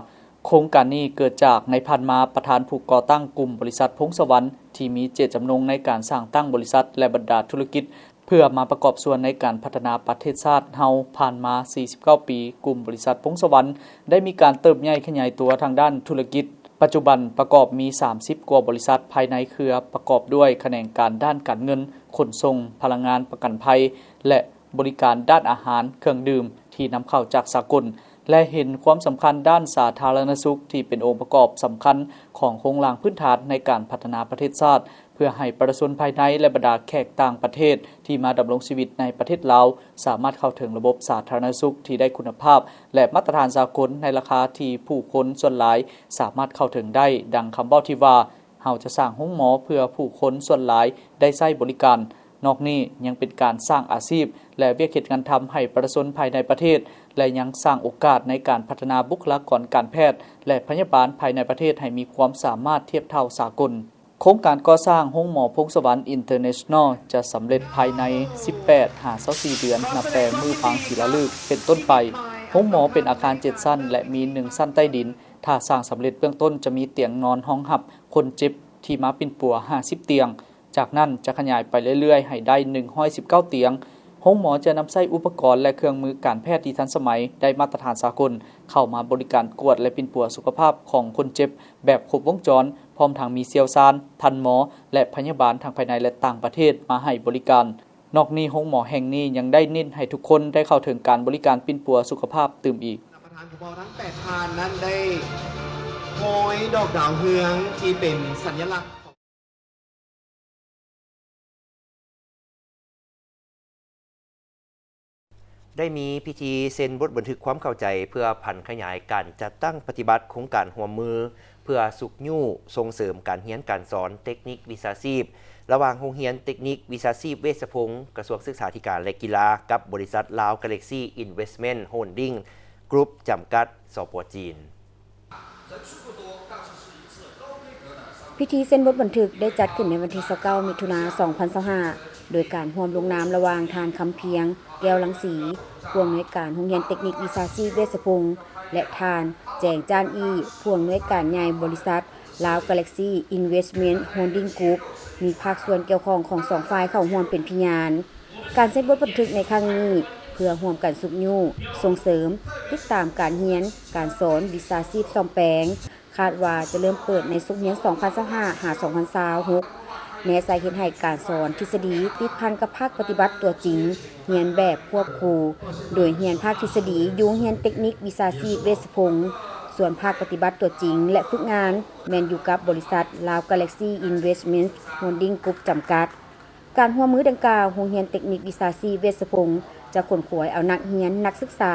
ໂຄງການນີ້ເກີດຈາກໃນຜ່ານມາ ປະທານຜູ້ກໍ່ຕັ້ງກຸ່ມບໍລິສັດພົງສະຫວັນ ທີ່ມີເຈດຈຳນົງໃນການສ້າງຕັ້ງບໍລິສັດ ແລະ ບັນດາທຸລະກິດ ເພື່ອມາປະກອບສ່ວນໃນການພັດທະນາປະເທດຊາດເຮົາ. ຜ່ານມາສີ່ສິບເກົ້າປີ, ກຸ່ມບໍລິສັດພົງສະຫວັນໄດ້ມີການເຕີບໃຫຍ່ຂະຫຍາຍຕົວທາງດ້ານທຸລະກິດ. ປັດຈຸບັນປະກອບມີສາມສິບກວ່າບໍລິສັດພາຍໃນເຄືອ, ປະກອບດ້ວຍຂະແໜງການດ້ານການເງິນ, ຂົນສົ່ງ, ພະລັງງານ, ປະກັນໄພ ແລະ ບໍລິການດ້ານອາຫານ, ເຄື່ອງດື່ມທີ່ນຳເຂົ້າຈາກສາກົນ ແລະ ເຫັນຄວາມສຳຄັນດ້ານສາທາລະນະສຸກ ທີ່ເປັນອົງປະກອບສຳຄັນຂອງໂຄງລ່າງພື້ນຖານໃນການພັດທະນາປະເທດຊາດ, ເພື່ອໃຫ້ປະຊາຊົນພາຍໃນ ແລະ ບັນດາແຂກຕ່າງປະເທດທີ່ມາດຳລົງຊີວິດໃນປະເທດລາວ ສາມາດເຂົ້າເຖິງລະບົບສາທາລະນະສຸກທີ່ໄດ້ຄຸນນະພາບ ແລະ ມາດຕະຖານສາກົນໃນລາຄາທີ່ຜູ້ຄົນສ່ວນຫຼາຍສາມາດເຂົ້າເຖິງໄດ້, ດັ່ງຄຳເວົ້າທີ່ວ່າ, ເຮົາຈະສ້າງໂຮງໝໍເພື່ອຜູ້ຄົນສ່ວນຫຼາຍໄດ້ໃຊ້ບໍລິການ. ນອກນີ້ຍັງເປັນການສ້າງອາຊີບ ແລະ ວຽກເຮັດງານທຳໃຫ້ປະຊາຊົນພາຍໃນປະເທດ ແລະ ຍັງສ້າງໂອກາດໃນການພັດທະນາບຸກຄະລາກອນການແພດ ແລະ ພະຍາບານພາຍໃນປະເທດໃຫ້ມີຄວາມສາມາດທຽບເທົ່າສາກົນ. ໂຄງການກໍ່ສ້າງໂຮງໝໍພົງສະຫວັນ International ຈະສຳເລັດພາຍໃນສິບແປດຫາຊາວສີ່ເດືອນ ນັບແຕ່ມື້ວາງສີລາລຶກເປັນຕົ້ນໄປ. ໂຮງໝໍເປັນອາຄານເຈັດຊັ້ນ ແລະ ມີໜຶ່ງຊັ້ນໃຕ້ດິນ. ຖ້າສ້າງສຳເລັດເບື້ອງຕົ້ນຈະມີຕຽງນອນຮອງຮັບຄົນເຈັບທີ່ມາປິ່ນປົວຫ້າສິບຕຽງ. ຈາກນັ້ນຈະຂະຫຍາຍໄປເລື້ອຍໆໃຫ້ໄດ້ໜຶ່ງຮ້ອຍສິບເກົ້າຕຽງ. ໂຮງໝໍຈະນຳໃຊ້ອຸປະກອນ ແລະ ເຄື່ອງມືການແພດທີ່ທັນສະໄໝ, ໄດ້ມາດຕະຖານສາກົນ ເຂົ້າມາບໍລິການກວດ ແລະ ປິ່ນປົວສຸຂະພາບຂອງຄົນເຈັບແບບຄົບວົງຈອນ, ພ້ອມທັງມີຊ່ຽວຊານ, ທັນໝໍ ແລະ ພະຍາບານທັງພາຍໃນ ແລະ ຕ່າງປະເທດມາໃຫ້ບໍລິການ. ນອກນີ້ ໂຮງໝໍແຫ່ງນີ້ຍັງໄດ້ເນັ້ນໃຫ້ທຸກຄົນໄດ້ເຂົ້າເຖິງການບໍລິການປິ່ນປົວສຸຂະພາບຕື່ມອີກ. ທ່ານປະທານຂອງເຮົາທັງແປດທ່ານນັ້ນໄດ້ໂຮຍດອກດາວເຮືອງທີ່ເປັນສັນຍະລັກຂອງ ໄດ້ມີພິທີເຊັນບົດບັນທຶກຄວາມເຂົ້າໃຈ ເພື່ອຜັນຂະຫຍາຍການຈັດຕັ້ງປະຕິບັດໂຄງການຮ່ວມມື ເພື່ອຊຸກຍູ້ສົ່ງເສີມການຮຽນການສອນເຕັກນິກວິຊາຊີບ ລະຫວ່າງໂຮງຮຽນເຕັກນິກວິຊາຊີບເວດສະພົງ ກະຊວງສຶກສາທິການ ແລະ ກິລາ ກັບບໍລິສັດ Lao Galaxy Investment Holding Group ຈຳກັດ ສປ ຈີນ. ພິທີເຊັນບົດບັນທຶກໄດ້ຈັດຂຶ້ນໃນວັນທີຊາວເກົ້າ ມິຖຸນາ ສອງພັນຊາວຫ້າ ໂດຍການຮ່ວມລົງນາມລະຫວ່າງທ່ານ ຄຳພຽງ ແກ້ວລັງສີ ຜູ້ອຳນວຍການໂຮງຮຽນເຕັກນິກວິຊາຊີບເວດສະພົງ ແລະ ທ່ານ ແຈງ ຈ້ານ ອີ່ ຜູ້ອຳນວຍການໃຫຍ່ບໍລິສັດ Lao Galaxy Investment Holding Group ມີພາກສ່ວນກ່ຽວຂ້ອງຂອງສອງຝ່າຍເຂົ້າຮ່ວມເປັນພະຍານ. ການເຊັນບົດບັນທຶກໃນຄັ້ງນີ້ ເພື່ອຮ່ວມກັນຊຸກຍູ້, ສົ່ງເສີມ, ຕິດຕາມການຮຽນ, ການສອນວິຊາຊີບສ້ອມແປງ, ຄາດວ່າຈະເລີ່ມເປີດໃນສົກຮຽນສອງພັນຊາວຫ້າ ຫາ ສອງພັນຊາວຫົກ ແນໃສ່ເຮັດໃຫ້ການສອນທິດສະດີຕິດພັນກັບພາກປະຕິບັດຕົວຈິງ, ຮຽນແບບຄວບຄູ່, ໂດຍຮຽນພາກທິດສະດີຢູ່ໂຮງຮຽນເຕັກນິກວິຊາຊີບເວດສະພົງ, ສ່ວນພາກປະຕິບັດຕົວຈິງ ແລະ ຝຶກງານ ແມ່ນຢູ່ກັບບໍລິສັດ Lao Galaxy Investment Holding Group ຈຳກັດ. ການຮ່ວມມືດັ່ງກ່າວ, ໂຮງຮຽນເຕັກນິກວິຊາຊີບເວດສະພົງ ຈະຂົນຂວາຍເອົານັກຮຽນ, ນັກສຶກສາ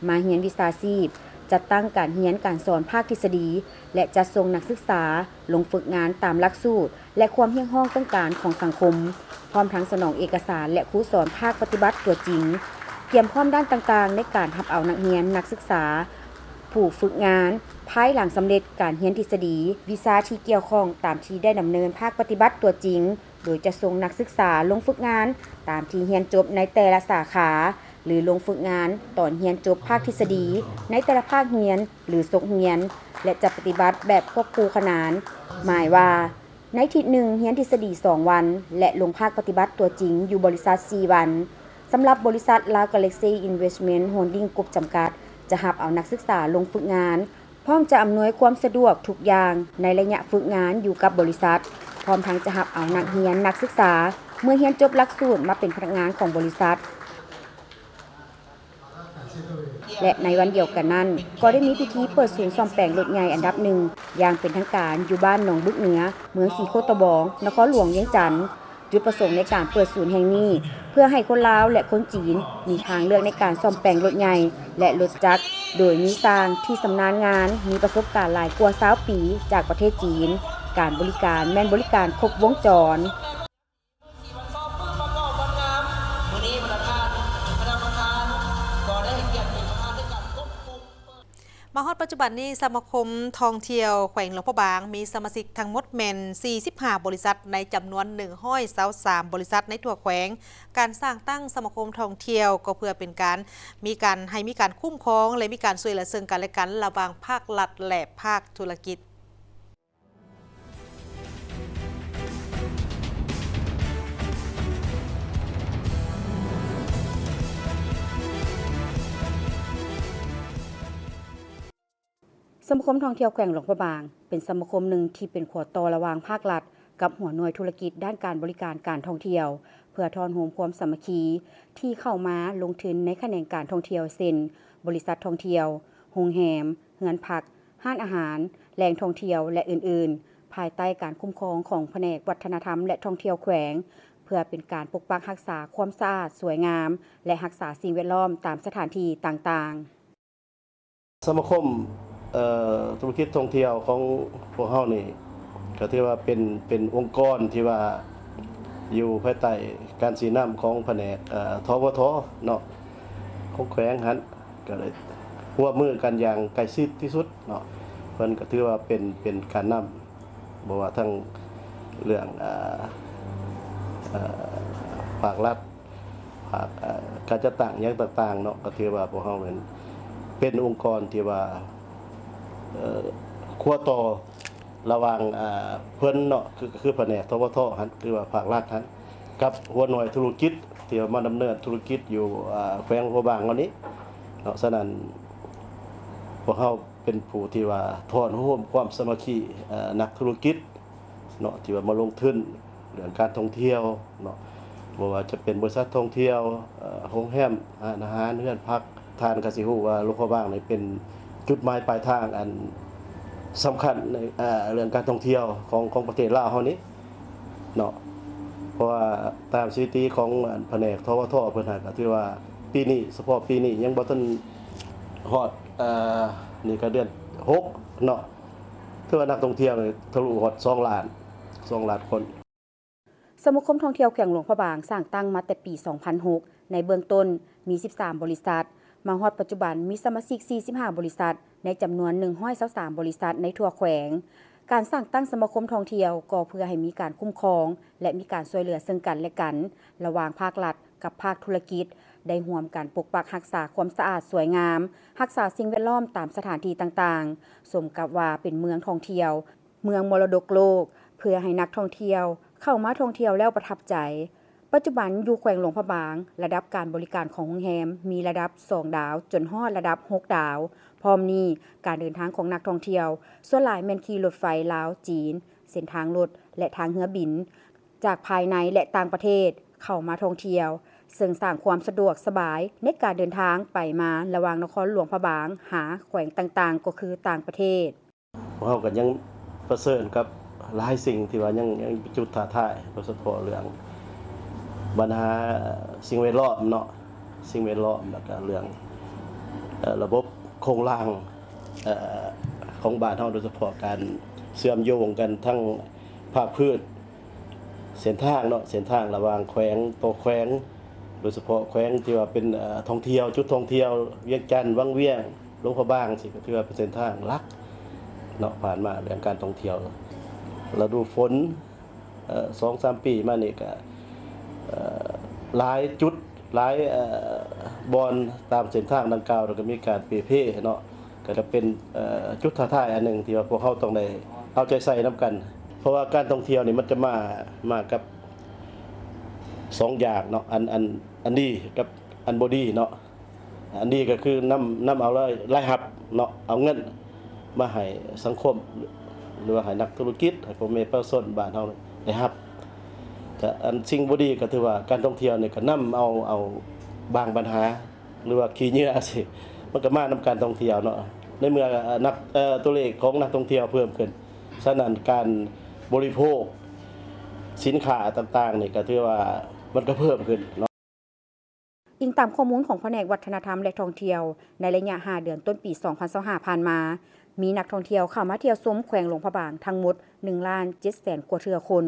ມາຮຽນວິຊາຊີບ, ຈັດຕັ້ງການຮຽນການສອນພາກທິດສະດີ ແລະ ຈັດສົ່ງນັກສຶກສາລົງຝຶກງານຕາມຫຼັກສູດ ແລະ ຄວາມຮຽກຮ້ອງຕ້ອງການຂອງສັງຄົມ, ພ້ອມທັງສະໜອງເອກະສານ ແລະ ຄູສອນພາກປະຕິບັດຕົວຈິງ, ກຽມພ້ອມດ້ານຕ່າງໆໃນການຮັບເອົານັກຮຽນ, ນັກສຶກສາ, ຜູ້ຝຶກງານ ພາຍຫຼັງສຳເລັດການຮຽນທິດສະດີ, ວິຊາທີ່ກ່ຽວຂ້ອງຕາມທີ່ໄດ້ດຳເນີນພາກປະຕິບັດຕົວຈິງ. ໂດຍຈະສົ່ງນັກສຶກສາລົງຝຶກງານຕາມທີ່ຮຽນຈົບໃນແຕ່ລະສາຂາ ຫຼື ລົງຝຶກງານຕອນຮຽນຈົບພາກທິດສະດີໃນແຕ່ລະພາກຮຽນ ຫຼື ສົກຮຽນ ແລະ ຈະປະຕິບັດແບບຄວບຄູ່ຂະໜານ, ໝາຍວ່າ ໃນທິດໜຶ່ງຮຽນທິດສະດີສອງວັນ ແລະ ລົງພາກປະຕິບັດຕົວຈິງຢູ່ບໍລິສັດສີ່ວັນ. ສຳລັບບໍລິສັດ Lao Galaxy Investment Holding Group ຈຳກັດ ຈະຮັບເອົານັກສຶກສາລົງຝຶກງານ ພ້ອມຈະອຳນວຍຄວາມສະດວກທຸກຢ່າງໃນໄລຍະຝຶກງານຢູ່ກັບບໍລິສັດ, ພ້ອມທັງຈະຮັບເອົານັກຮຽນ, ນັກສຶກສາ ເມື່ອຮຽນຈົບຫຼັກສູດມາເປັນພະນັກງານຂອງບໍລິສັດ. ແລະ ໃນວັນດຽວກັນນັ້ນ ກໍໄດ້ມີພິທີເປີດສູນສ້ອມແປງລົດໃຫຍ່ອັນດັບໜຶ່ງຢ່າງເປັນທາງການຢູ່ບ້ານໜອງບຶກເໜືອ ເມືອງສີໂຄດຕະບອງ ນະຄອນຫຼວງວຽງຈັນ. ຈຸດປະສົງໃນການເປີດສູນແຫ່ງນີ້ ເພື່ອໃຫ້ຄົນລາວ ແລະ ຄົນຈີນ ມີທາງເລືອກໃນການສ້ອມແປງລົດໃຫຍ່ ແລະ ລົດຈັກ, ໂດຍມີຊ່າງທີ່ຊຳນານງານ ມີປະສົບການຫຼາຍກວ່າຊາວປີ ຈາກປະເທດຈີນ. ການບໍລິການແມ່ນບໍລິການຄົບວົງຈອນ. ມາຮອດປັດຈຸບັນນີ້ ສະມາຄົມທ່ອງທ່ຽວແຂວງຫຼວງພະບາງ ມີສະມາຊິກທັງໝົດແມ່ນສີ່ສິບຫ້າບໍລິສັດ ໃນຈຳນວນໜຶ່ງຮ້ອຍຊາວສາມບໍລິສັດໃນທົ່ວແຂວງ. ການສ້າງຕັ້ງສະມາຄົມທ່ອງທ່ຽວ ກໍເພື່ອເປັນການມີການ ໃຫ້ມີການຄຸ້ມຄອງ ແລະ ມີການຊ່ວຍເຫຼືອເຊິ່ງກັນ ແລະ ກັນ ລະຫວ່າງພາກລັດ ແລະ ພາກທຸລະກິດ. ສະມາຄົມທ່ອງທ່ຽວແຂວງຫຼວງພະບາງ ເປັນສະມາຄົມໜຶ່ງທີ່ເປັນຂົວຕໍ່ລະຫວ່າງພາກລັດກັບຫົວໜ່ວຍທຸລະກິດດ້ານການບໍລິການການທ່ອງທ່ຽວ ເພື່ອທ້ອນໂຮມຄວາມສາມັກຄີທີ່ເຂົ້າມາລົງທຶນໃນຂະແໜງການທ່ອງທ່ຽວ ເຊັ່ນ ບໍລິສັດທ່ອງທ່ຽວ, ໂຮງແຮມ, ເຮືອນພັກ, ຮ້ານອາຫານ, ແຫຼ່ງທ່ອງທ່ຽວ ແລະ ອື່ນໆ ພາຍໃຕ້ການຄຸ້ມຄອງຂອງພະແນກວັດທະນະທຳ ແລະ ທ່ອງທ່ຽວແຂວງ ເພື່ອເປັນການປົກປັກຮັກສາຄວາມສະອາດສວຍງາມ ແລະ ຮັກສາສິ່ງແວດລ້ອມຕາມສະຖານທີ່ຕ່າງໆ. ສະມາຄົມ ເອີ ທຸລະກິດທ່ອງທ່ຽວຂອງພວກເຮົານີ້ ກໍຖືວ່າເປັນ ເປັນອົງກອນທີ່ວ່າຢູ່ພາຍໃຕ້ການຊີ້ນຳຂອງພະແນກ ເອີ ທວທ ເນາະ ຂອງແຂວງຫັ້ນ ກໍໄດ້ຮ່ວມມືກັນຢ່າງໃກ້ຊິດທີ່ສຸດເນາະ. ເພິ່ນກໍຖືວ່າເປັນ ເປັນການນຳ ບໍ່ວ່າທັງເລື່ອງ ເອີ ເອີ ພາກລັດ ພາກ ເອີ ການຈັດຕັ້ງຫຍັງຕ່າງໆເນາະ ກໍຖືວ່າພວກເຮົາແມ່ນເປັນອົງກອນທີ່ວ່າ ເອີ ຂົວຕໍ່ລະຫວ່າງ ເອີ ເພິ່ນເນາະ ຄື ຄືພະແນກ ທວທ ຫັ້ນ ຄືວ່າພາກລັດຫັ້ນ ກັບຫົວໜ່ວຍທຸລະກິດທີ່ວ່າມາດຳເນີນທຸລະກິດຢູ່ ເອີ ແຂວງຫຼວງພະບາງເຮົານີ້ເນາະ. ສະນັ້ນ ພວກເຮົາເປັນຜູ້ທີ່ວ່າທ້ອນໂຮມຄວາມສາມັກຄີ ເອີ ນັກທຸລະກິດ ເນາະ ທີ່ວ່າມາລົງທຶນເລື່ອງການທ່ອງທ່ຽວເນາະ. ບໍ່ວ່າຈະເປັນບໍລິສັດທ່ອງທ່ຽວ, ເອີ່ ໂຮງແຮມ, ຮ້ານອາຫານ, ເຮືອນພັກ, ທ່ານກໍຊິຮູ້ວ່າຫຼວງພະບາງນີ້ເປັນຈຸດໝາຍປາຍທາງອັນສຳຄັນໃນ ເອີ່ ເລື່ອງການທ່ອງທ່ຽວຂອງ ຂອງປະເທດລາວເຮົານີ້ເນາະ. ເພາະວ່າຕາມສະຖິຕິຂອງ ອັນ ພະແນກ ທວທ ເພິ່ນຫັ້ນ ກໍຖືວ່າປີນີ້ ສະເພາະປີນີ້ຍັງບໍ່ທັນຮອດ ເອີ່ ນີ້ກໍເດືອນຫົກເນາະ ຖືວ່ານັກທ່ອງທ່ຽວນີ້ທະລຸຮອດສອງລ້ານ ສອງລ້ານຄົນ. ສະມາຄົມທ່ອງທ່ຽວແຂວງຫຼວງພະບາງສ້າງຕັ້ງມາແຕ່ປີສອງພັນຫົກ ໃນເບື້ອງຕົ້ນມີສິບສາມບໍລິສັດ, ມາຮອດປັດຈຸບັນມີສະມາຊິກສີ່ສິບຫ້າບໍລິສັດ ໃນຈຳນວນໜຶ່ງຮ້ອຍຊາວສາມບໍລິສັດໃນທົ່ວແຂວງ. ການສ້າງຕັ້ງສະມາຄົມທ່ອງທ່ຽວກໍເພື່ອໃຫ້ມີການຄຸ້ມຄອງ ແລະ ມີການຊ່ວຍເຫຼືອເຊິ່ງກັນ ແລະ ກັນ ລະຫວ່າງພາກລັດກັບພາກທຸລະກິດ, ໄດ້ຮ່ວມກັນປົກປັກຮັກສາຄວາມສະອາດສວຍງາມ, ຮັກສາສິ່ງແວດລ້ອມຕາມສະຖານທີ່ຕ່າງໆ, ສົມກັບວ່າເປັນເມືອງທ່ອງທ່ຽວ ເມືອງມໍລະດົກໂລກ ເພື່ອໃຫ້ນັກທ່ອງທ່ຽວເຂົ້າມາທ່ອງທ່ຽວແລ້ວປະທັບໃຈ. ປັດຈຸບັນຢູ່ແຂວງຫຼວງພະບາງ, ລະດັບການບໍລິການຂອງໂຮງແຮມມີລະດັບສອງດາວ ຈົນຮອດລະດັບຫົກດາວ. ພ້ອມນີ້, ການເດີນທາງຂອງນັກທ່ອງທ່ຽວ ສ່ວນຫຼາຍແມ່ນຂີ່ລົດໄຟລາວ-ຈີນ, ເສັ້ນທາງລົດ ແລະ ທາງເຮືອບິນ ຈາກພາຍໃນ ແລະ ຕ່າງປະເທດເຂົ້າມາທ່ອງທ່ຽວ, ເຊິ່ງສ້າງຄວາມສະດວກສະບາຍໃນການເດີນທາງໄປມາລະຫວ່າງນະຄອນຫຼວງພະບາງຫາແຂວງຕ່າງໆ ກໍຄືຕ່າງປະເທດ. ພວກເຮົາກໍຍັງປະເຊີນກັບຫຼາຍສິ່ງທີ່ວ່າຍັງ ຍັງເປັນຈຸດທ້າທາຍ, ໂດຍສະເພາະເລື່ອງບັນຫາສິ່ງແວດລ້ອມເນາະ, ສິ່ງແວດລ້ອມ ແລ້ວກໍເລື່ອງ ເອີ່ ລະບົບໂຄງລ່າງ ເອີ່ ຂອງບ້ານເຮົາ, ໂດຍສະເພາະການເຊື່ອມໂຍງກັນທັງພາກພື້ນ ເສັ້ນທາງເນາະ, ເສັ້ນທາງລະຫວ່າງແຂວງຕໍ່ແຂວງ, ໂດຍສະເພາະແຂວງທີ່ວ່າເປັນ ເອີ່ ທ່ອງທ່ຽວ, ຈຸດທ່ອງທ່ຽວ ວຽງຈັນ, ວັງວຽງ, ຫຼວງພະບາງ ຊີ້ ກໍຖືວ່າເປັນເສັ້ນທາງຫຼັກເນາະ. ຜ່ານມາເລື່ອງການທ່ອງທ່ຽວລະດູຝົນ ເອີ່ ສອງສາມປີມານີ້ກໍ ເອີ່ ຫຼາຍຈຸດ ຫຼາຍ ເອີ່ ບ່ອນຕາມເສັ້ນທາງດັ່ງກ່າວ ແລ້ວກໍມີການເປ່ເພເນາະ, ກໍຈະເປັນ ເອີ່ ຈຸດທ້າທາຍອັນໜຶ່ງທີ່ວ່າພວກເຮົາຕ້ອງໄດ້ເອົາໃຈໃສ່ນຳກັນ. ເພາະວ່າການທ່ອງທ່ຽວນີ້ມັນຈະມາ ມາກັບສອງຢ່າງເນາະ, ອັນ ອັນ ອັນດີກັບອັນບໍ່ດີເນາະ. ອັນດີກໍຄືນຳ ນຳເອົາລາຍ ລາຍຮັບເນາະ, ເອົາເງິນມາໃຫ້ສັງຄົມ ຫຼືວ່າໃຫ້ນັກທຸລະກິດ, ໃຫ້ພໍ່ແມ່ປະຊາຊົນບ້ານເຮົາໄດ້ຮັບ. ແຕ່ອັນສິ່ງບໍ່ດີກໍຖືວ່າການທ່ອງທ່ຽວນີ້ກໍນຳເອົາ ເອົາບາງບັນຫາ ຫຼືວ່າຂີ້ເຫຍື້ອຊີ້ ມັນກໍມານຳການທ່ອງທ່ຽວເນາະ. ໃນເມື່ອ ເອີ່ ນັກ ເອີ່ ຕົວເລກຂອງນັກທ່ອງທ່ຽວເພີ່ມຂຶ້ນ, ສະນັ້ນການບໍລິໂພກສິນຄ້າຕ່າງໆນີ້ກໍຖືວ່າມັນກໍເພີ່ມຂຶ້ນເນາະ. ອີງຕາມຂໍ້ມູນຂອງພະແນກວັດທະນະທຳ ແລະ ທ່ອງທ່ຽວ, ໃນໄລຍະຫ້າເດືອນຕົ້ນປີສອງພັນຊາວຫ້າຜ່ານມາ, ມີນັກທ່ອງທ່ຽວເຂົ້າມາທ່ຽວຊົມແຂວງຫຼວງພະບາງທັງໝົດໜຶ່ງລ້ານເຈັດແສນກວ່າເທື່ອຄົນ,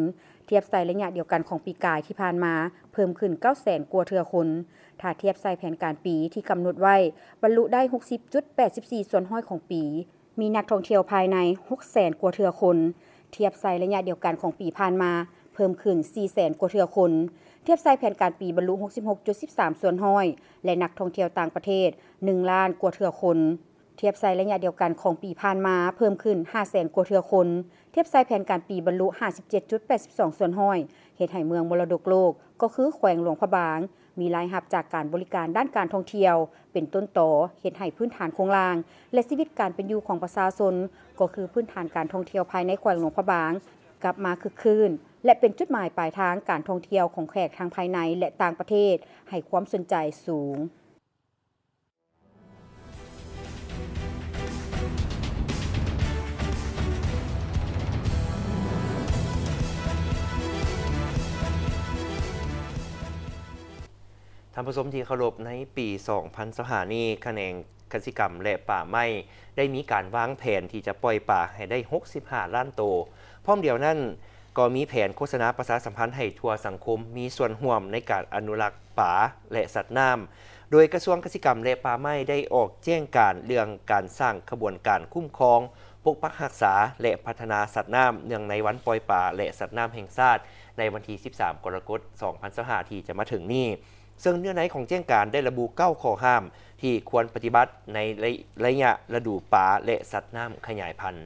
ທຽບໃສ່ໄລຍະດຽວກັນຂອງປີກາຍທີ່ຜ່ານມາ, ເພີ່ມຂຶ້ນເກົ້າແສນກວ່າເທື່ອຄົນ. ຖ້າທຽບໃສ່ແຜນການປີທີ່ກຳນົດໄວ້, ບັນລຸໄດ້ຫົກສິບຈຸດແປດສິບສີ່ສ່ວນຮ້ອຍຂອງປີ. ມີນັກທ່ອງທ່ຽວພາຍໃນຫົກແສນກວ່າເທື່ອຄົນ, ທຽບໃສ່ໄລຍະດຽວກັນຂອງປີຜ່ານມາ, ເພີ່ມຂຶ້ນສີ່ແສນກວ່າເທື່ອຄົນ, ທຽບໃສ່ແຜນການປີບັນລຸຫົກສິບຫົກຈຸດສິບສາມສ່ວນຮ້ອຍ ແລະ ນັກທ່ອງທ່ຽວຕ່າງປະເທດໜຶ່ງລ້ານກວ່າເທື່ອຄົນ, ທຽບໃສ່ໄລຍະດຽວກັນຂອງປີຜ່ານມາ, ເພີ່ມຂຶ້ນຫ້າແສນກວ່າເທື່ອຄົນ, ທຽບໃສ່ແຜນການປີບັນລຸຫ້າສິບເຈັດຈຸດແປດສິບສອງສ່ວນຮ້ອຍ, ເຮັດໃຫ້ເມືອງມໍລະດົກໂລກ ກໍຄືແຂວງຫຼວງພະບາງ ມີລາຍຮັບຈາກການບໍລິການດ້ານການທ່ອງທ່ຽວເປັນຕົ້ນຕໍ, ເຮັດໃຫ້ພື້ນຖານໂຄງລ່າງ ແລະ ຊີວິດການເປັນຢູ່ຂອງປະຊາຊົນ ກໍຄືພື້ນຖານການທ່ອງທ່ຽວພາຍໃນແຂວງຫຼວງພະບາງ ກັບມາຄຶກຄື້ນ ແລະ ເປັນຈຸດໝາຍປາຍທາງການທ່ອງທ່ຽວຂອງແຂກທັງພາຍໃນ ແລະ ຕ່າງປະເທດ ໃຫ້ຄວາມສົນໃຈສູງ. ທ່ານຜູ້ຊົມທີ່ເຄົາລົບ, ໃນປີສອງພັນຊາວຫ້ານີ້, ຂະແໜງກະສິກຳ ແລະ ປ່າໄມ້ ໄດ້ມີການວາງແຜນທີ່ຈະປ່ອຍປາໃຫ້ໄດ້ຫົກສິບຫ້າລ້ານໂຕ. ພ້ອມດຽວນັ້ນ, ກໍມີແຜນໂຄສະນາປະຊາສຳພັນໃຫ້ທົ່ວສັງຄົມມີສ່ວນຮ່ວມໃນການອະນຸລັກປາ ແລະ ສັດນ້ຳ, ໂດຍກະຊວງກະສິກຳ ແລະ ປ່າໄມ້ ໄດ້ອອກແຈ້ງການເລື່ອງການສ້າງຂະບວນການຄຸ້ມຄອງ, ປົກປັກຮັກສາ ແລະ ພັດທະນາສັດນ້ຳ ເນື່ອງໃນວັນປ່ອຍປາ ແລະ ສັດນ້ຳແຫ່ງຊາດ ໃນວັນທີສິບສາມ ກໍລະກົດ ສອງພັນຊາວຫ້າ ທີ່ຈະມາເຖິງນີ້, ເຊິ່ງເນື້ອໃນຂອງແຈ້ງການໄດ້ລະບຸເກົ້າຂໍ້ຫ້າມທີ່ຄວນປະຕິບັດໃນໄລ ໄລຍະລະດູປາ ແລະ ສັດນ້ຳຂະຫຍາຍພັນ.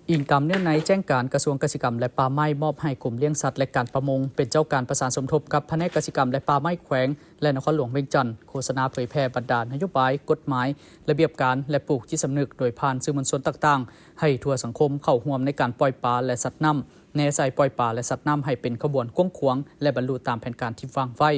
ອີງຕາມເນື້ອໃນແຈ້ງການ, ກະຊວງກະສິກຳ ແລະ ປ່າໄມ້ ມອບໃຫ້ກົມລ້ຽງສັດ ແລະ ການປະມົງ ເປັນເຈົ້າການປະສານສົມທົບກັບພະແນກກະສິກຳ ແລະ ປ່າໄມ້ແຂວງ ແລະ ນະຄອນຫຼວງວຽງຈັນ ໂຄສະນາເຜີຍແຜ່ບັນດານະໂຍບາຍ, ກົດໝາຍ, ລະບຽບການ ແລະ ປູກຈິດສຳນຶກໂດຍຜ່ານສື່ມວນຊົນຕ່າງໆ ໃຫ້ທົ່ວສັງຄົມເຂົ້າຮ່ວມໃນການປ່ອຍປາ ແລະ ສັດນ້ຳ ແນໃສ່ປ່ອຍປາ ແລະ ສັດນ້ຳໃຫ້ເປັນຂະບວນກວ້າງຂວາງ ແລະ ບັນລຸຕາມແຜນການທີ່ວາງໄວ້.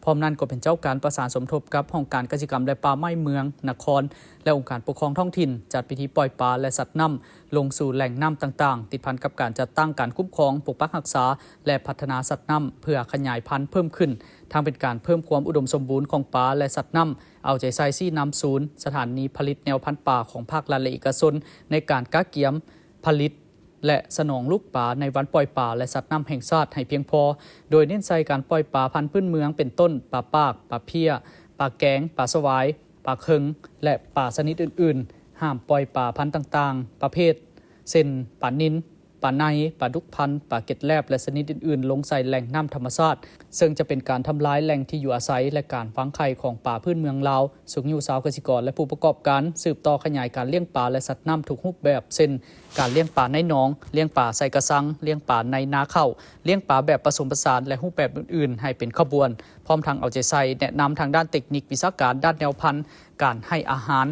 ພ້ອມນັ້ນກໍເປັນເຈົ້າການປະສານສົມທົບກັບຫ້ອງການກະສິກຳ ແລະ ປ່າໄມ້ເມືອງ, ນະຄອນ ແລະ ອົງການປົກຄອງທ້ອງຖິ່ນ ຈັດພິທີປ່ອຍປາ ແລະ ສັດນ້ຳລົງສູ່ແຫຼ່ງນ້ຳຕ່າງໆ, ຕິດພັນກັບການຈັດຕັ້ງການຄຸ້ມຄອງ, ປົກປັກຮັກສາ ແລະ ພັດທະນາສັດນ້ຳ ເພື່ອຂະຫຍາຍພັນເພີ່ມຂຶ້ນ, ທັງເປັນການເພີ່ມຄວາມອຸດົມສົມບູນຂອງປາ ແລະ ສັດນ້ຳ, ເອົາໃຈໃສ່ຊີ້ນຳສູນ, ສະຖານີຜະລິດແນວພັນປາຂອງພາກລັດ ແລະ ເອກະຊົນ ໃນການກະກຽມຜະລິດ ແລະ ສະໜອງລູກປາໃນວັນປ່ອຍປາ ແລະ ສັດນ້ຳແຫ່ງຊາດໃຫ້ພຽງພໍ, ໂດຍເນັ້ນໃສ່ການປ່ອຍປາພັນພື້ນເມືອງ ເປັນຕົ້ນ ປາປາກ, ປາເພ້ຍ, ປາແກງ, ປາສະຫວາຍ, ປາເຄິງ ແລະ ປາຊະນິດອື່ນໆ. ຫ້າມປ່ອຍປາພັນຕ່າງໆ ປະເພດ ເຊັ່ນ ປານິນ, ປາໄນ, ປາດຸກພັນ, ປາເກັດແລບ ແລະ ຊະນິດອື່ນໆ ລົງໃສ່ແຫຼ່ງນ້ຳທຳມະຊາດ, ເຊິ່ງຈະເປັນການທຳລາຍແຫຼ່ງທີ່ຢູ່ອາໄສ ແລະ ການວາງໄຂ່ຂອງປາພື້ນເມືອງລາວ. ຊຸກຍູ້ຊາວກະສິກອນ ແລະ ຜູ້ປະກອບການ ສືບຕໍ່ຂະຫຍາຍການລ້ຽງປາ ແລະ ສັດນ້ຳທຸກຮູບແບບ ເຊັ່ນ ການລ້ຽງປາໃນໜອງ, ລ້ຽງປາໃສ່ກະຊັງ, ລ້ຽງປາໃນນາເຂົ້າ, ລ້ຽງປາແບບປະສົມປະສານ ແລະ ຮູບແບບອື່ນໆ ໃຫ້ເປັນຂະບວນ, ພ້ອມທັງເອົາໃຈໃສ່ແນະນຳທາງດ້ານເຕັກນິກ, ວິຊາການ, ດ້ານແນວພັນ, ການໃຫ້ອາຫານ,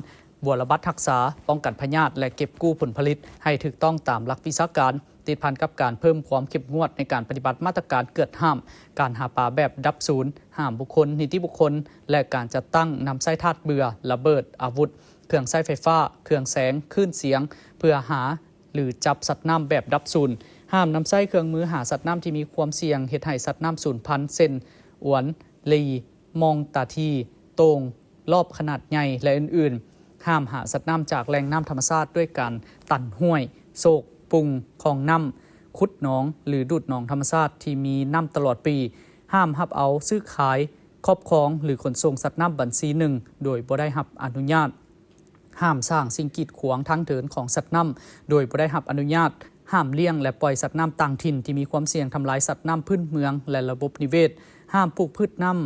ບົວລະບັດຮັກສາ, ປ້ອງກັນພະຍາດ ແລະ ເກັບກູ້ຜົນຜະລິດໃຫ້ຖືກຕ້ອງຕາມຫຼັກວິຊາການ, ຕິດພັນກັບການເພີ່ມຄວາມເຂັ້ມງວດໃນການປະຕິບັດມາດຕະການກວດຫ້າມການຫາປາແບບດັບສູນ, ຫ້າມບຸກຄົນ, ນິຕິບຸກຄົນ ແລະ ການຈັດຕັ້ງນຳໃຊ້ທາດເບື່ອ, ລະເບີດ, ອາວຸດ, ເຄື່ອງໃຊ້ໄຟຟ້າ, ເຄື່ອງແສງ, ຄື້ນສຽງ ເພື່ອຫາ ຫຼື ຈັບສັດນ້ຳແບບດັບສູນ, ຫ້າມນຳໃຊ້ເຄື່ອງມືຫາສັດນ້ຳທີ່ມີຄວາມສ່ຽງເຮັດໃຫ້ສັດນ້ຳສູນພັນ ເຊັ່ນ ອວນ, ລີ, ມອງຕາທີ, ໂຕ່ງ, ລອບຂະໜາດໃຫຍ່ ແລະ ອື່ນໆ. ຫ້າມຫາສັດນ້ຳຈາກແຫຼ່ງນ້ຳທຳມະຊາດດ້ວຍການຕັນຫ້ວຍ, ໂຊກ, ປຸງ, ຄອງນ້ຳ, ຂຸດໜອງ ຫຼື ດູດໜອງທຳມະຊາດທີ່ມີນ້ຳຕະຫຼອດປີ. ຫ້າມຮັບເອົາ, ຊື້ຂາຍ, ຄອບຄອງ ຫຼື ຂົນສົ່ງສັດນ້ຳບັນຊີໜຶ່ງໂດຍບໍ່ໄດ້ຮັບອະນຸຍາດ. ຫ້າມສ້າງສິ່ງກີດຂວາງທາງເດີນຂອງສັດນ້ຳໂດຍບໍ່ໄດ້ຮັບອະນຸຍາດ, ຫ້າມລ້ຽງ ແລະ ປ່ອຍສັດນ້ຳຕ່າງຖິ່ນທີ່ມີຄວາມສ່ຽງທຳລາຍສັດນ້ຳພື້ນເມືອງ ແລະ ລະບົບນິເວດ, ຫ້າມປູກພືດນ້ຳ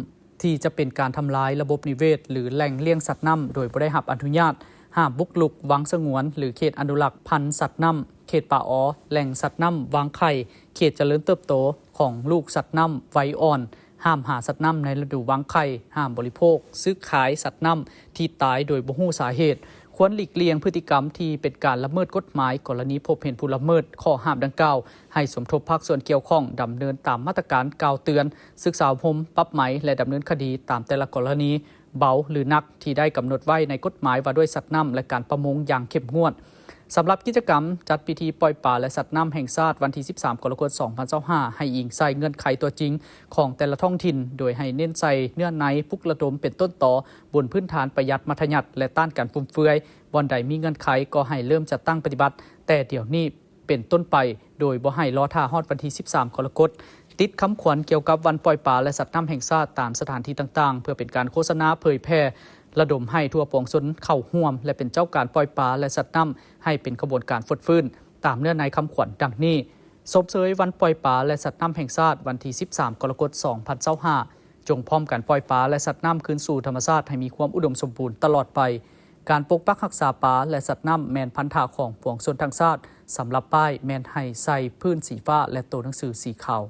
ທີ່ຈະເປັນການທຳລາຍລະບົບນິເວດ ຫຼື ແຫຼ່ງລ້ຽງສັດນ້ຳໂດຍບໍ່ໄດ້ຮັບອະນຸຍາດ, ຫ້າມບຸກລຸກວັງສະຫງວນ ຫຼື ເຂດອະນຸລັກພັນສັດນ້ຳ, ເຂດປ່າອໍ, ແຫຼ່ງສັດນ້ຳວາງໄຂ່, ເຂດຈະເລີນເຕີບໂຕຂອງລູກສັດນ້ຳໄວອ່ອນ, ຫ້າມຫາສັດນ້ຳໃນລະດູວາງໄຂ່, ຫ້າມບໍລິໂພກ, ຊື້ຂາຍສັດນ້ຳທີ່ຕາຍໂດຍບໍ່ຮູ້ສາເຫດ. ຄວນຫຼີກລ່ຽງພຶດຕິກຳທີ່ເປັນການລະເມີດກົດໝາຍ. ກໍລະນີພົບເຫັນຜູ້ລະເມີດຂໍ້ຫ້າມດັ່ງກ່າວ, ໃຫ້ສົມທົບພາກສ່ວນກ່ຽວຂ້ອງດຳເນີນຕາມມາດຕະການກ່າວເຕືອນ, ສຶກສາອົບຮົມ, ປັບໃໝ ແລະ ດຳເນີນຄະດີຕາມແຕ່ລະກໍລະນີ ເບົາ ຫຼື ໜັກ ທີ່ໄດ້ກຳນົດໄວ້ໃນກົດໝາຍວ່າດ້ວຍສັດນ້ຳ ແລະ ການປະມົງຢ່າງເຂັ້ມງວດ. ສຳລັບກິດຈະກຳຈັດພິທີປ່ອຍປາ ແລະ ສັດນ້ຳແຫ່ງຊາດວັນທີສິບສາມ ກໍລະກົດ ສອງພັນຊາວຫ້າ ໃຫ້ອີງໃສ່ເງື່ອນໄຂຕົວຈິງຂອງແຕ່ລະທ້ອງຖິ່ນ, ໂດຍໃຫ້ເນັ້ນໃສ່ເນື້ອໃນປຸກລະດົມເປັນຕົ້ນຕໍ ບົນພື້ນຖານປະຢັດມັດທະຍັດ ແລະ ຕ້ານການຟຸມເຟືອຍ. ບ່ອນໃດມີເງື່ອນໄຂກໍໃຫ້ເລີ່ມຈັດຕັ້ງປະຕິບັດແຕ່ດຽວນີ້ເປັນຕົ້ນໄປ, ໂດຍບໍ່ໃຫ້ລໍຖ້າຮອດວັນທີສິບສາມ ກໍລະກົດ. ຕິດຄຳຂວັນກ່ຽວກັບວັນປ່ອຍປາ ແລະ ສັດນ້ຳແຫ່ງຊາດຕາມສະຖານທີ່ຕ່າງໆ ເພື່ອເປັນການໂຄສະນາເຜີຍແຜ່ ລະດົມໃຫ້ທົ່ວປວງຊົນເຂົ້າຮ່ວມ ແລະ ເປັນເຈົ້າການປ່ອຍປາ ແລະ ສັດນ້ຳໃຫ້ເປັນຂະບວນການຟົດຟື້ນ ຕາມເນື້ອໃນຄຳຂວັນດັ່ງນີ້: ຊົມເຊີຍວັນປ່ອຍປາ ແລະ ສັດນ້ຳແຫ່ງຊາດ ວັນທີສິບສາມ ກໍລະກົດ ສອງພັນຊາວຫ້າ ຈົ່ງພ້ອມກັນປ່ອຍປາ ແລະ ສັດນ້ຳຄືນສູ່ທຳມະຊາດໃຫ້ມີຄວາມອຸດົມສົມບູນຕະຫຼອດໄປ. ການປົກປັກຮັກສາປາ ແລະ ສັດນ້ຳແມ່ນພັນທະຂອງປວງຊົນທັງຊາດ. ສຳລັບປ້າຍແມ່ນໃຫ້ໃສ່ພື້ນສີຟ້າ ແລະ ໂຕໜັງສືສີຂາວ.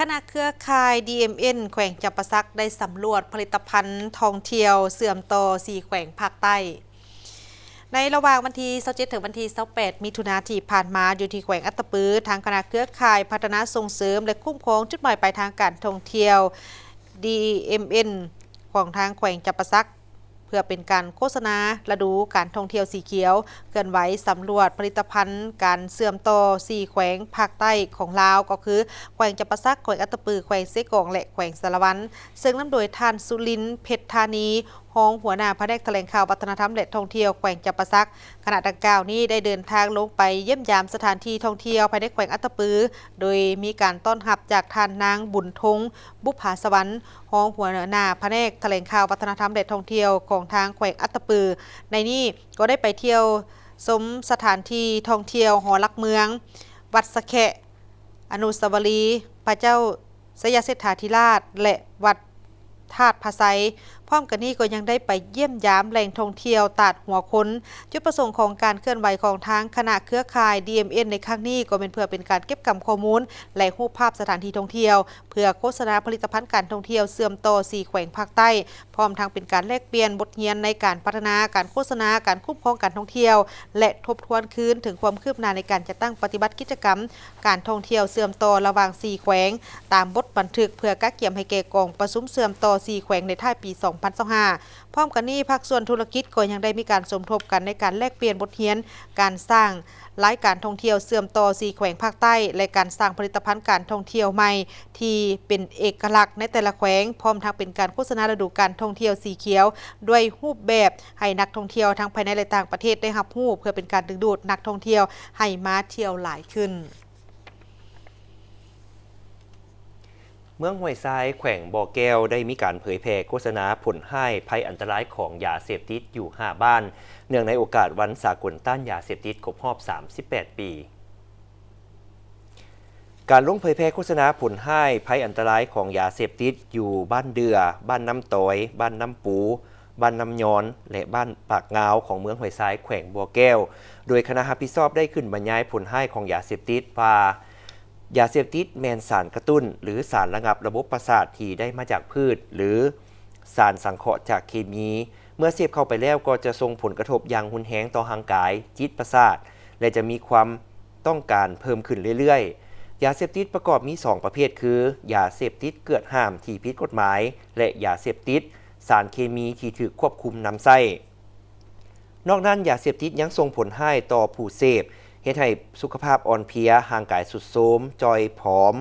ຄະນະເຄືອຂ່າຍ ດີເອັມເອັນ ແຂວງຈຳປາສັກ ໄດ້ສຳຫຼວດຜະລິດຕະພັນທ່ອງທ່ຽວເຊື່ອມຕໍ່ສີ່ແຂວງພາກໃຕ້. ໃນລະຫວ່າງວັນທີຊາວເຈັດ ເຖິງວັນທີຊາວແປດ ມິຖຸນາທີ່ຜ່ານມາ, ຢູ່ທີ່ແຂວງອັດຕະປື, ທາງຄະນະເຄືອຂ່າຍພັດທະນາສົ່ງເສີມ ແລະ ຄຸ້ມຄອງຈຸດໝາຍປາຍທາງການທ່ອງທ່ຽວ ດີເອັມເອັນ ຂອງທາງແຂວງຈຳປາສັກ ເພື່ອເປັນການໂຄສະນາລະດູການທ່ອງທ່ຽວສີຂຽວ ເຄື່ອນໄຫວສຳຫຼວດຜະລິດຕະພັນການເຊື່ອມຕໍ່ສີ່ແຂວງພາກໃຕ້ຂອງລາວ ກໍຄື ແຂວງຈຳປາສັກ, ແຂວງອັດຕະປື, ແຂວງເຊກອງ ແລະ ແຂວງສາລະວັນ, ເຊິ່ງນຳໂດຍທ່ານ ສຸລິນ ເພັດທານີ ຮອງຫົວໜ້າພະແນກຖະແຫຼງຂ່າວ ວັດທະນະທຳ ແລະ ທ່ອງທ່ຽວແຂວງຈຳປາສັກ. ຄະນະດັ່ງກ່າວນີ້ໄດ້ເດີນທາງລົງໄປຢ້ຽມຢາມສະຖານທີ່ທ່ອງທ່ຽວພາຍໃນແຂວງອັດຕະປື, ໂດຍມີການຕ້ອນຮັບຈາກທ່ານນາງ ບຸນທົງ ບຸບຜາສະຫວັນ ຮອງຫົວໜ້າພະແນກຖະແຫຼງຂ່າວ ວັດທະນະທຳ ແລະ ທ່ອງທ່ຽວຂອງທາງແຂວງອັດຕະປື. ໃນນີ້ກໍໄດ້ໄປທ່ຽວຊົມສະຖານທີ່ທ່ອງທ່ຽວ ຫໍຫຼັກເມືອງ, ວັດສະແຄະ, ອະນຸສາວະລີພະເຈົ້າໄຊຍະເສດຖາທິລາດ ແລະ ວັດທາດພະໄຊ, ພ້ ພ້ອມກັນນີ້ກໍຍັງໄດ້ໄປຢ້ຽມຢາມແຫຼ່ງທ່ອງທ່ຽວຕາດຫົວຄົນ. ຈຸດປະສົງຂອງການເຄື່ອນໄຫວຂອງທາງຄະນະເຄືອຂ່າຍ ດີເອັມເອັນ ໃນຄັ້ງນີ້ ກໍແມ່ນເພື່ອເປັນການເກັບກຳຂໍ້ມູນ ແລະ ຮູບພາບສະຖານທີ່ທ່ອງທ່ຽວ ເພື່ອໂຄສະນາຜະລິດຕະພັນການທ່ອງທ່ຽວເຊື່ອມຕໍ່ສີ່ແຂວງພາກໃຕ້, ພ້ອມທັງເປັນການແລກປ່ຽນບົດຮຽນໃນການພັດທະນາການໂຄສະນາການຄຸ້ມຄອງການທ່ອງທ່ຽວ ແລະ ທົບທວນຄືນເຖິງຄວາມຄືບໜ້າໃນການຈັດຕັ້ງປະຕິບັດກິດຈະກຳ ການທ່ອງທ່ຽວເຊື່ອມຕໍ່ລະຫວ່າງສີ່ແຂວງ ຕາມບົດບັນທຶກ ເພື່ອກະກຽມໃຫ້ແກ່ກອງປະຊຸມເຊື່ອມຕໍ່ສີ່ແຂວງໃນທ້າຍປີສອງພັນຊາວຫ້າ. ພ້ອມກັນນີ້, ພາກສ່ວນທຸລະກິດກໍຍັງໄດ້ມີການສົມທົບກັນໃນການແລກປ່ຽນບົດຮຽນ ການສ້າງລາຍການທ່ອງທ່ຽວເຊື່ອມຕໍ່ສີ່ແຂວງພາກໃຕ້ ແລະ ການສ້າງຜະລິດຕະພັນການທ່ອງທ່ຽວໃໝ່ທີ່ເປັນເອກະລັກໃນແຕ່ລະແຂວງ, ພ້ອມທັງເປັນການໂຄສະນາລະດູການທ່ອງທ່ຽວສີຂຽວ ດ້ວຍຮູບແບບໃຫ້ນັກທ່ອງທ່ຽວທັງພາຍໃນ ແລະ ຕ່າງປະເທດໄດ້ຮັບຮູ້ ເພື່ອເປັນການດຶງດູດນັກທ່ອງທ່ຽວໃຫ້ມາທ່ຽວຫຼາຍຂຶ້ນ. ເມືອງຫ້ວຍຊາຍ ແຂວງບໍ່ແກ້ວ ໄດ້ມີການເຜີຍແຜ່ໂຄສະນາຜົນຮ້າຍໄພອັນຕະລາຍຂອງຢາເສບຕິດຢູ່ຫ້າບ້ານ ເນື່ອງໃນໂອກາດວັນສາກົນຕ້ານຢາເສບຕິດຄົບຮອບສາມສິບແປດປີ. ການລົງເຜີຍແຜ່ໂຄສະນາຜົນຮ້າຍໄພອັນຕະລາຍຂອງຢາເສບຕິດຢູ່ບ້ານເດື່ອ, ບ້ານນ້ຳຕອຍ, ບ້ານນ້ຳປູ, ບ້ານນ້ຳຍອນ ແລະ ບ້ານປາກງາວ ຂອງເມືອງຫ້ວຍຊາຍ ແຂວງບໍ່ແກ້ວ ໂດຍຄະນະຮັບຜິດຊອບໄດ້ຂຶ້ນບັນຍາຍຜົນຮ້າຍຂອງຢາເສບຕິດວ່າ ຢາເສບຕິດແມ່ນສານກະຕຸ້ນ ຫຼື ສານລະງັບລະບົບປະສາດທີ່ໄດ້ມາຈາກພືດ ຫຼື ສານສັງເຄາະຈາກເຄມີ ເມື່ອເສບເຂົ້າໄປແລ້ວກໍຈະສົ່ງຜົນກະທົບຢ່າງຮຸນແຮງຕໍ່ຮ່າງກາຍ, ຈິດປະສາດ ແລະ ຈະມີຄວາມຕ້ອງການເພີ່ມຂຶ້ນເລື້ອຍໆ. ຢາເສບຕິດປະກອບມີສອງປະເພດຄື ຢາເສບຕິດເກືອດຫ້າມທີ່ຜິດກົດໝາຍ ແລະ ຢາເສບຕິດສານເຄມີທີ່ຖືກຄວບຄຸມນຳໃຊ້. ນອກນັ້ນ, ຢາເສບຕິດຍັງສົ່ງຜົນຮ້າຍຕໍ່ຜູ້ເສບ, ເຮັດໃຫ້ສຸຂະພາບອ່ອນເພຍ, ຮ່າງກາຍຊຸດໂຊມ, ຈ່ອຍຜອມ,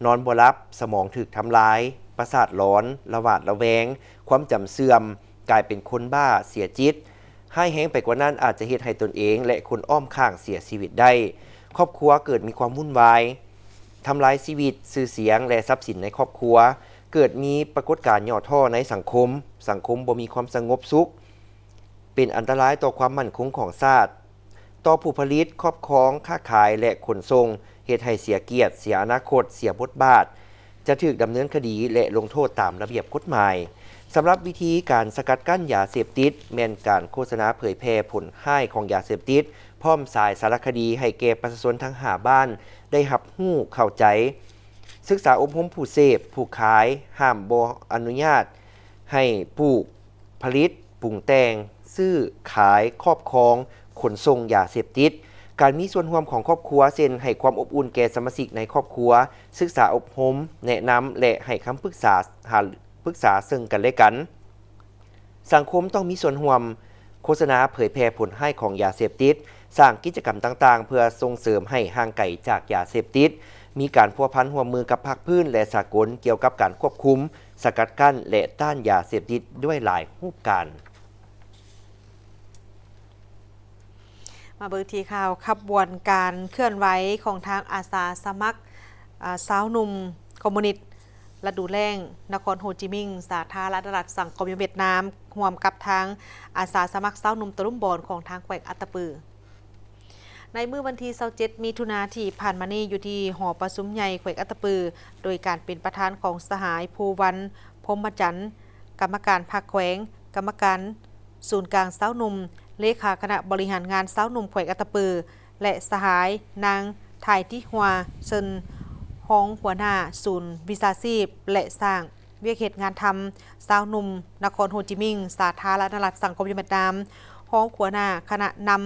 ນອນບໍ່ຫຼັບ, ສະໝອງຖືກທຳລາຍ, ປະສາດຫຼອນ, ລະຫວາດລະແວງ, ຄວາມຈຳເສື່ອມ, ກາຍເປັນຄົນບ້າ, ເສຍຈິດ. ຮ້າຍແຮງໄປກວ່ານັ້ນ, ອາດຈະເຮັດໃຫ້ຕົນເອງ ແລະ ຄົນອ້ອມຂ້າງເສຍຊີວິດໄດ້. ຄອບຄົວເກີດມີຄວາມວຸ່ນວາຍ, ທຳລາຍຊີວິດ, ຊື່ສຽງ ແລະ ຊັບສິນໃນຄອບຄົວ. ເກີດມີປາກົດການຫຍໍ້ທໍ້ໃນສັງຄົມ. ສັງຄົມບໍ່ມີຄວາມສະຫງົບສຸກ. ເປັນອັນຕະລາຍຕໍ່ຄວາມໝັ້ນຄົງຂອງຊາດ, ຕໍ່ຜູ້ຜະລິດ, ຄອບຄອງ, ຄ້າຂາຍ ແລະ ຂົນສົ່ງ, ເຮັດໃຫ້ເສຍກຽດ, ເສຍອະນາຄົດ, ເສຍບົດບາດ, ຈະຖືກດຳເນີນຄະດີ ແລະ ລົງໂທດຕາມລະບຽບກົດໝາຍ. ສຳລັບວິທີການສະກັດກັ້ນຢາເສບຕິດ ແມ່ນການໂຄສະນາເຜີຍແຜ່ຜົນຮ້າຍຂອງຢາເສບຕິດ ພ້ອມສາຍສາລະຄະດີໃຫ້ແກ່ປະຊາຊົນທັງຫ້າບ້ານໄດ້ຮັບຮູ້ເຂົ້າໃຈ, ສຶກສາອົບຮົມຜູ້ເສບ, ຜູ້ຂາຍ, ຫ້າມບໍ່ອະນຸຍາດໃຫ້ປູກ, ຜະລິດ, ປຸງແຕ່ງ, ຊື້, ຂາຍ, ຄອບຄອງ, ຂົນສົ່ງຢາເສບຕິດ, ການມີສ່ວນຮ່ວມຂອງຄອບຄົວ ເຊັ່ນ ໃຫ້ຄວາມອົບອຸ່ນແກ່ສະມາຊິກໃນຄອບຄົວ, ສຶກສາອົບຮົມ, ແນະນຳ ແລະ ໃຫ້ຄຳປຶກສາ, ຫາ, ປຶກສາເຊິ່ງກັນແລະກັນ. ສັງຄົມຕ້ອງມີສ່ວນຮ່ວມໂຄສະນາເຜີຍແຜ່ຜົນຮ້າຍຂອງຢາເສບຕິດ, ສ້າງກິດຈະກຳຕ່າງໆ ເພື່ອສົ່ງເສີມໃຫ້ຫ່າງໄກຈາກຢາເສບຕິດ, ມີການພົວພັນຮ່ວມມືກັບພາກພື້ນ ແລະ ສາກົນ ກ່ຽວກັບການຄວບຄຸມ, ສະກັດກັ້ນ ແລະ ຕ້ານຢາເສບຕິດດ້ວຍຫຼາຍຮູບການ. ມາເບິ່ງທີ່ຂ່າວຂະບວນການເຄື່ອນໄຫວຂອງທາງອາສາສະໝັກ, ອາ, ຊາວໜຸ່ມຄອມມູນິດລະດູແລ້ງ ນະຄອນໂຮຈິມິງ ສາທາລະນະລັດສັງຄົມນິຍົມຫວຽດນາມ ຮ່ວມກັບທາງອາສາສະໝັກຊາວໜຸ່ມຕະລຸມບອນຂອງທາງແຂວງອັດຕະປື. ໃນມື້ວັນທີຊາວເຈັດ ມິຖຸນາທີ່ຜ່ານມານີ້ ຢູ່ທີ່ຫໍປະຊຸມໃຫຍ່ແຂວງອັດຕະປື ໂດຍການເປັນປະທານຂອງສະຫາຍ ພູວັນ ພົມມະຈັນ ກຳມະການພັກແຂວງ, ກຳມະການສູນກາງຊາວໜຸ່ມ, ເລຂາຄະນະບໍລິຫານງານຊາວໜຸ່ມແຂວງອັດຕະປື ແລະ ສະຫາຍ ນາງ ຖ່າຍຕິຫົວ ເຊິນ ຮອງຫົວໜ້າສູນວິຊາຊີບ ແລະ ສ້າງວຽກເຮັດງານທຳຊາວໜຸ່ມນະຄອນໂຮຈິມິງ ສາທາລະນະລັດສັງຄົມນິຍົມຫວຽດນາມ, ຮອງຫົວໜ້າຄະນະນຳ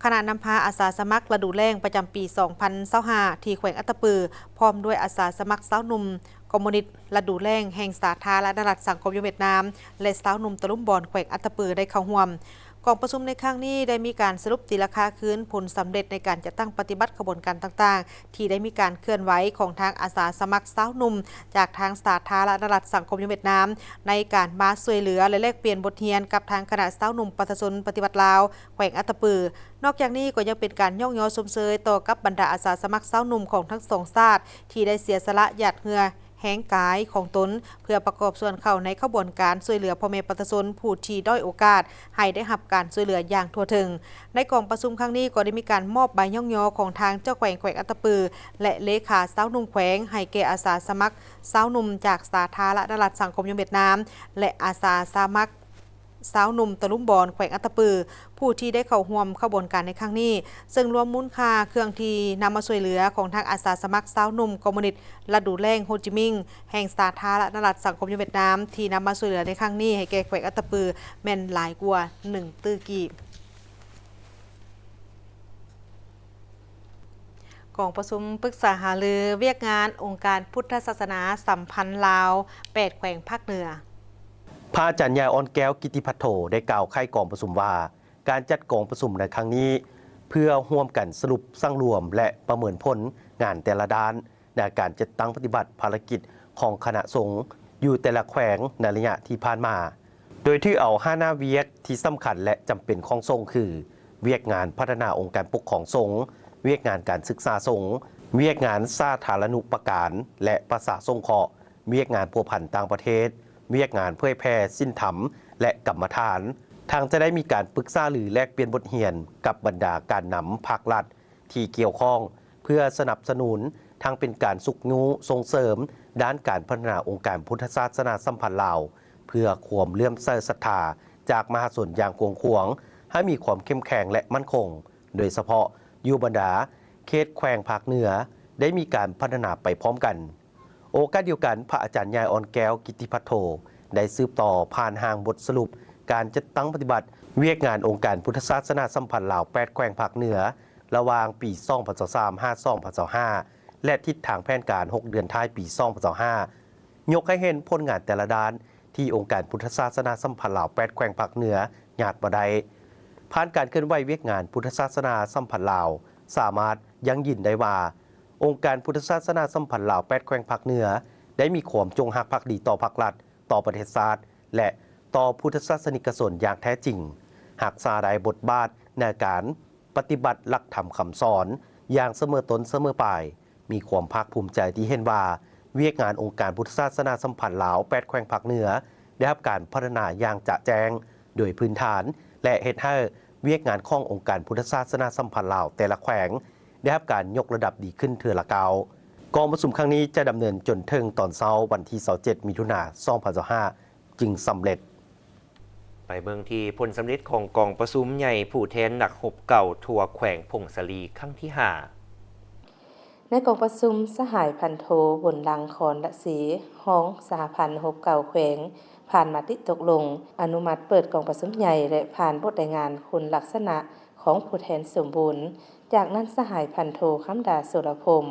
ຄະນະນຳພາອາສາສະໝັກລະດູແລ້ງປະຈຳປີສອງພັນຊາວຫ້າ ທີ່ແຂວງອັດຕະປື ພ້ອມດ້ວຍອາສາສະໝັກຊາວໜຸ່ມຄອມມູນິດລະດູແລ້ງແຫ່ງສາທາລະນະລັດສັງຄົມນິຍົມຫວຽດນາມ ແລະ ຊາວໜຸ່ມຕະລຸມບອນແຂວງອັດຕະປືໄດ້ເຂົ້າຮ່ວມ. ກອງປະຊຸມໃນຄັ້ງນີ້ໄດ້ມີການສະຫຼຸບຕີລາຄາຄືນຜົນສຳເລັດໃນການຈັດຕັ້ງປະຕິບັດຂະບວນການຕ່າງໆ ທີ່ໄດ້ມີການເຄື່ອນໄຫວຂອງທາງອາສາສະໝັກຊາວໜຸ່ມຈາກທາງສາທາລະນະລັດສັງຄົມນິຍົມຫວຽດນາມ ໃນການມາຊ່ວຍເຫຼືອ ແລະ ແລກປ່ຽນບົດຮຽນກັບທາງຄະນະຊາວໜຸ່ມປະຊາຊົນປະຕິວັດລາວ ແຂວງອັດຕະປື. ນອກຈາກນີ້ກໍຍັງເປັນການຍ້ອງຍໍຊົມເຊີຍຕໍ່ກັບບັນດາອາສາສະໝັກຊາວໜຸ່ມຂອງທັງສອງຊາດ ທີ່ໄດ້ເສຍສະຫຼະຫຍາດເຫື່ອ ຮງກາຍຂອງຕົນ ເພື່ອປະກອບສ່ວນເຂົ້າໃນຂະບວນການຊ່ວຍເຫຼືອພໍ່ແມ່ປະຊາຊົນຜູ້ທີ່ດ້ອຍໂອກາດ ໃຫ້ໄດ້ຮັບການຊ່ວຍເຫຼືອຢ່າງທົ່ວເຖິງ. ໃນກອງປະຊຸມຄັ້ງນີ້ກໍໄດ້ມີການມອບໃບຍ້ອງຍໍຂອງທາງເຈົ້າແຂວງແຂວງອັດຕະປື ແລະ ເລຂາຊາວໜຸ່ມແຂວງ ໃຫ້ແກ່ອາສາສະໝັກຊາວໜຸ່ມຈາກສາທາລະນະລັດສັງຄົມນິຍົມຫວຽດນາມ ແລະ ອາສາສະໝັກ ຊາວໜຸ່ມຕະລຸມບອນແຂວງອັດຕະປື ຜູ້ທີ່ໄດ້ເຂົ້າຮ່ວມຂະບວນການໃນຄັ້ງນີ້, ເຊິ່ງລວມມູນຄ່າເຄື່ອງທີ່ນຳມາຊ່ວຍເຫຼືອຂອງທາງອາສາສະໝັກຊາວໜຸ່ມຄອມມູນິດລະດູແລ້ງໂຮຈິມິງ ແຫ່ງສາທາລະນະລັດສັງຄົມນິຍົມຫວຽດນາມ ທີ່ນຳມາຊ່ວຍເຫຼືອໃນຄັ້ງນີ້ໃຫ້ແກ່ແຂວງອັດຕະປື ແມ່ນຫຼາຍກວ່າໜຶ່ງຕື້ກີບ. ກອງປະຊຸມປຶກສາຫາລືວຽກງານອົງການພຸດທະສາສະໜາສຳພັນລາວ ແປດແຂວງພາກເໜືອ. ພະອາຈານໃຫຍ່ ອ່ອນແກ້ວ ກິດຕິພັດໂທ ໄດ້ກ່າວໄຂກອງປະຊຸມວ່າ ການຈັດກອງປະຊຸມໃນຄັ້ງນີ້ ເພື່ອຮ່ວມກັນສະຫຼຸບສັງລວມ ແລະ ປະເມີນຜົນງານແຕ່ລະດ້ານ ໃນການຈັດຕັ້ງປະຕິບັດພາລະກິດຂອງຄະນະສົງຢູ່ແຕ່ລະແຂວງໃນໄລຍະທີ່ຜ່ານມາ, ໂດຍຖືເອົາຫ້າໜ້າວຽກທີ່ສຳຄັນ ແລະ ຈຳເປັນຂອງສົງຄື ວຽກງານພັດທະນາອົງການປົກຄອງສົງ, ວຽກງານການສຶກສາສົງ, ວຽກງານສາທາລະນຸປະການ ແລະ ປະຊາສົງເຄາະ, ວຽກງານພົວພັນຕ່າງປະເທດ, ວຽກງານເຜີຍແຜ່ສິນທຳ ແລະ ກຳມະຖານ. ທັງຈະໄດ້ມີການປຶກສາລືແລກປ່ຽນບົດຮຽນກັບບັນດາການນຳພາກລັດທີ່ກ່ຽວຂ້ອງ ເພື່ອສະໜັບສະໜູນ ທັງເປັນການຊຸກຍູ້ສົ່ງເສີມດ້ານການພັດທະນາອົງການພຸດທະສາສະໜາສຳພັນລາວ ເພື່ອຄວາມເຫຼື້ອມໃສສັດທາຈາກມະຫາຊົນຢ່າງກວ້າງຂວາງ ໃຫ້ມີຄວາມເຂັ້ມແຂງ ແລະ ໝັ້ນຄົງ, ໂດຍສະເພາະຢູ່ບັນດາເຂດແຂວງພາກເໜືອ ໄດ້ມີການພັດທະນາໄປພ້ອມກັນ. ໂອກາດດຽວກັນ, ພະອາຈານໃຫຍ່ ອ່ອນແກ້ວ ກິດຕິພັດໂທ ໄດ້ສືບຕໍ່ຜ່ານຮ່າງບົດສະຫຼຸບການຈັດຕັ້ງປະຕິບັດວຽກງານອົງການພຸດທະສາສະໜາສຳພັນລາວ ແປດແຂວງພາກເໜືອ ລະຫວ່າງປີສອງພັນຊາວສາມ ຫາ ສອງພັນຊາວຫ້າ ແລະ ທິດທາງແຜນການຫົກເດືອນທ້າຍປີສອງພັນຊາວຫ້າ ຍົກໃຫ້ເຫັນຜົນງານແຕ່ລະດ້ານທີ່ອົງການພຸດທະສາສະໜາສຳພັນລາວ ແປດແຂວງພາກເໜືອຍາດມາໄດ້. ຜ່ານການເຄື່ອນໄຫວວຽກງານພຸດທະສາສະໜາສຳພັນລາວ ສາມາດຢັ້ງຢືນໄດ້ວ່າ ອົງການພຸດທະສາສະໜາສຳພັນລາວ ແປດແຂວງພາກເໜືອ ໄດ້ມີຄວາມຈົງຮັກພັກດີຕໍ່ພາກລັດ, ຕໍ່ປະເທດຊາດ ແລະ ຕໍ່ພຸດທະສາສະນິກະຊົນຢ່າງແທ້ຈິງ, ຮັກສາໄດ້ບົດບາດໃນການປະຕິບັດຫຼັກທຳຄຳສອນຢ່າງສະເໝີຕົ້ນສະເໝີປາຍ, ມີຄວາມພາກພູມໃຈທີ່ເຫັນວ່າ ວຽກງານອົງການພຸດທະສາສະໜາສຳພັນລາວ ແປດແຂວງພາກເໜືອ ໄດ້ຮັບການພັດທະນາຢ່າງຈະແຈ້ງໂດຍພື້ນຖານ ແລະ ເຮັດໃຫ້ວຽກງານຂອງອົງການພຸດທະສາສະໜາສຳພັນລາວແຕ່ລະແຂວງ ໄດ້ຮັບການຍົກລະດັບດີຂຶ້ນເທື່ອລະກ້າວ. ກອງປະຊຸມຄັ້ງນີ້ຈະດຳເນີນຈົນເຖິງຕອນເຊົ້າວັນທີຊາວເຈັດ ມິຖຸນາ ສອງພັນຊາວຫ້າ ຈຶ່ງສຳເລັດ. ໄປເບິ່ງທີ່ຜົນສຳເລັດຂອງກອງປະຊຸມໃຫຍ່ຜູ້ແທນນັກຮົບເກົ່າທົ່ວແຂວງຜົ້ງສາລີຄັ້ງທີຫ້າ. ໃນກອງປະຊຸມ, ສະຫາຍພັນໂທ ບຸນລັງ ຄອນລະສີ ຮອງສະຫະພັນຮົບເກົ່າແຂວງ ຜ່ານມະຕິຕົກລົງອະນຸມັດເປີດກອງປະຊຸມໃຫຍ່ ແລະ ຜ່ານບົດລາຍງານຄຸນລັກສະນະຂອງຜູ້ແທນສົມບູນ. ຈາກນັ້ນ, ສະຫາຍພັນໂທ ຄຳດາ ໂສລະພົມ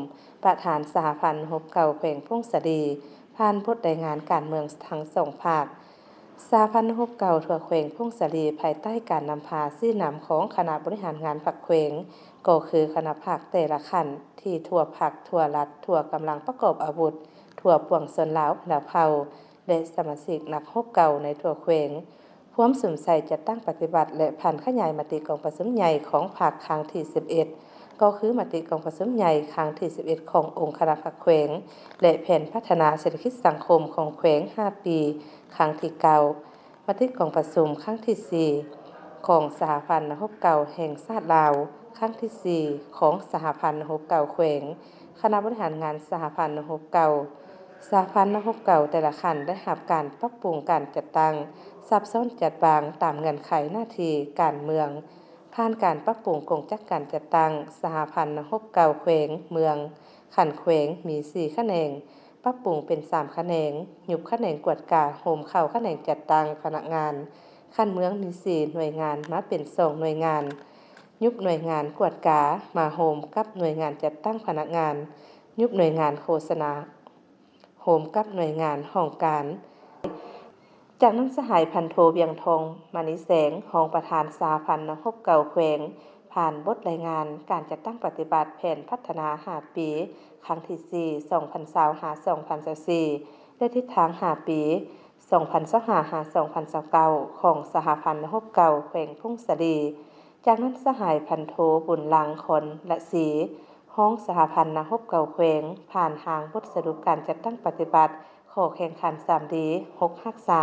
ປະທານສະຫະພັນຮົບເກົ່າແຂວງຜົ້ງສາລີ ຜ່ານບົດລາຍງານການເມືອງທັງສອງພາກ. ສະຫະພັນຮົບເກົ່າທົ່ວແຂວງຜົ້ງສາລີ ພາຍໃຕ້ການນຳພາຊີ້ນຳຂອງຄະນະບໍລິຫານງານພັກແຂວງ, ກໍຄືຄະນະພັກແຕ່ລະຂັ້ນ ທີ່ທົ່ວພັກ, ທົ່ວລັດ, ທົ່ວກຳລັງປະກອບອາວຸດ, ທົ່ວປວງຊົນລາວພັນລະເຜົ່າ ແລະ ສະມາຊິກນັກຮົບເກົ່າໃນທົ່ວແຂວງ, ພວມສຸມໃສ່ຈັດຕັ້ງປະຕິບັດ ແລະ ຜັນຂະຫຍາຍມະຕິກອງປະຊຸມໃຫຍ່ຂອງພັກຄັ້ງທີສິບເອັດ ກໍຄືມະຕິກອງປະຊຸມໃຫຍ່ຄັ້ງທີສິບເອັດຂອງອົງຄະນະພັກແຂວງ ແລະ ແຜນພັດທະນາເສດຖະກິດສັງຄົມຂອງແຂວງຫ້າປີ ຄັ້ງທີເກົ້າ, ມະຕິກອງປະຊຸມຄັ້ງທີສີ່ຂອງສະຫະພັນນັກຮົບເກົ່າແຫ່ງຊາດລາວ, ຄັ້ງທີສີ່ຂອງສະຫະພັນນັກຮົບເກົ່າແຂວງ, ຄະນະບໍລິຫານງານສະຫະພັນນັກຮົບເກົ່າ. ສະຫະພັນນັກຮົບເກົ່າແຕ່ລະຂັ້ນໄດ້ຮັບການປັບປຸງການຈັດຕັ້ງ, ສັບຊ້ອນຈັດວາງຕາມເງື່ອນໄຂໜ້າທີ່ການເມືອງ, ຜ່ານການປັບປຸງກົງຈັກການຈັດຕັ້ງ, ສະຫະພັນນັກຮົບເກົ່າແຂວງ, ເມືອງ, ຂັ້ນແຂວງມີສີ່ຂະແໜງ, ປັບປຸງເປັນສາມຂະແໜງ, ຍຸບຂະແໜງກວດກາໂຮມເຂົ້າຂະແໜງຈັດຕັ້ງພະນັກງານຂັ້ນເມືອງມີສີ່ໜ່ວຍງານມາເປັນສອງໜ່ວຍງານ, ຍຸບໜ່ວຍງານກວດກາມາໂຮມກັບໜ່ວຍງານຈັດຕັ້ງພະນັກງານ, ຍຸບໜ່ວຍງານໂຄສະນາໂຮມກັບໜ່ວຍງານຫ້ອງການ. ຈາກນັ້ນ ສະຫາຍພັນໂທ ວຽງທອງ ມະນີແສງ ຮອງປະທານສະຫະພັນນັກຮົບເກົ່າແຂວງ ຜ່ານບົດລາຍງານການຈັດຕັ້ງປະຕິບັດແຜນພັດທະນາຫ້າປີ ຄັ້ງທີສີ່ ສອງພັນຊາວ ຫາ ສອງພັນຊາວສີ່ ແລະ ທິດທາງຫ້າປີ ສອງພັນຊາວຫ້າ ຫາ ສອງພັນຊາວເກົ້າ ຂອງສະຫະພັນນັກຮົບເກົ່າແຂວງຜົ້ງສາລີ. ຈາກນັ້ນ ສະຫາຍພັນໂທ ບຸນລັງ ຄອນລະສີ ຮອງສະຫະພັນນັກຮົບເກົ່າແຂວງ ຜ່ານຮ່າງບົດສະຫຼຸບການຈັດຕັ້ງປະຕິບັດຂໍ້ແຂ່ງຂັນສາມດີ ຫົກຮັກສາ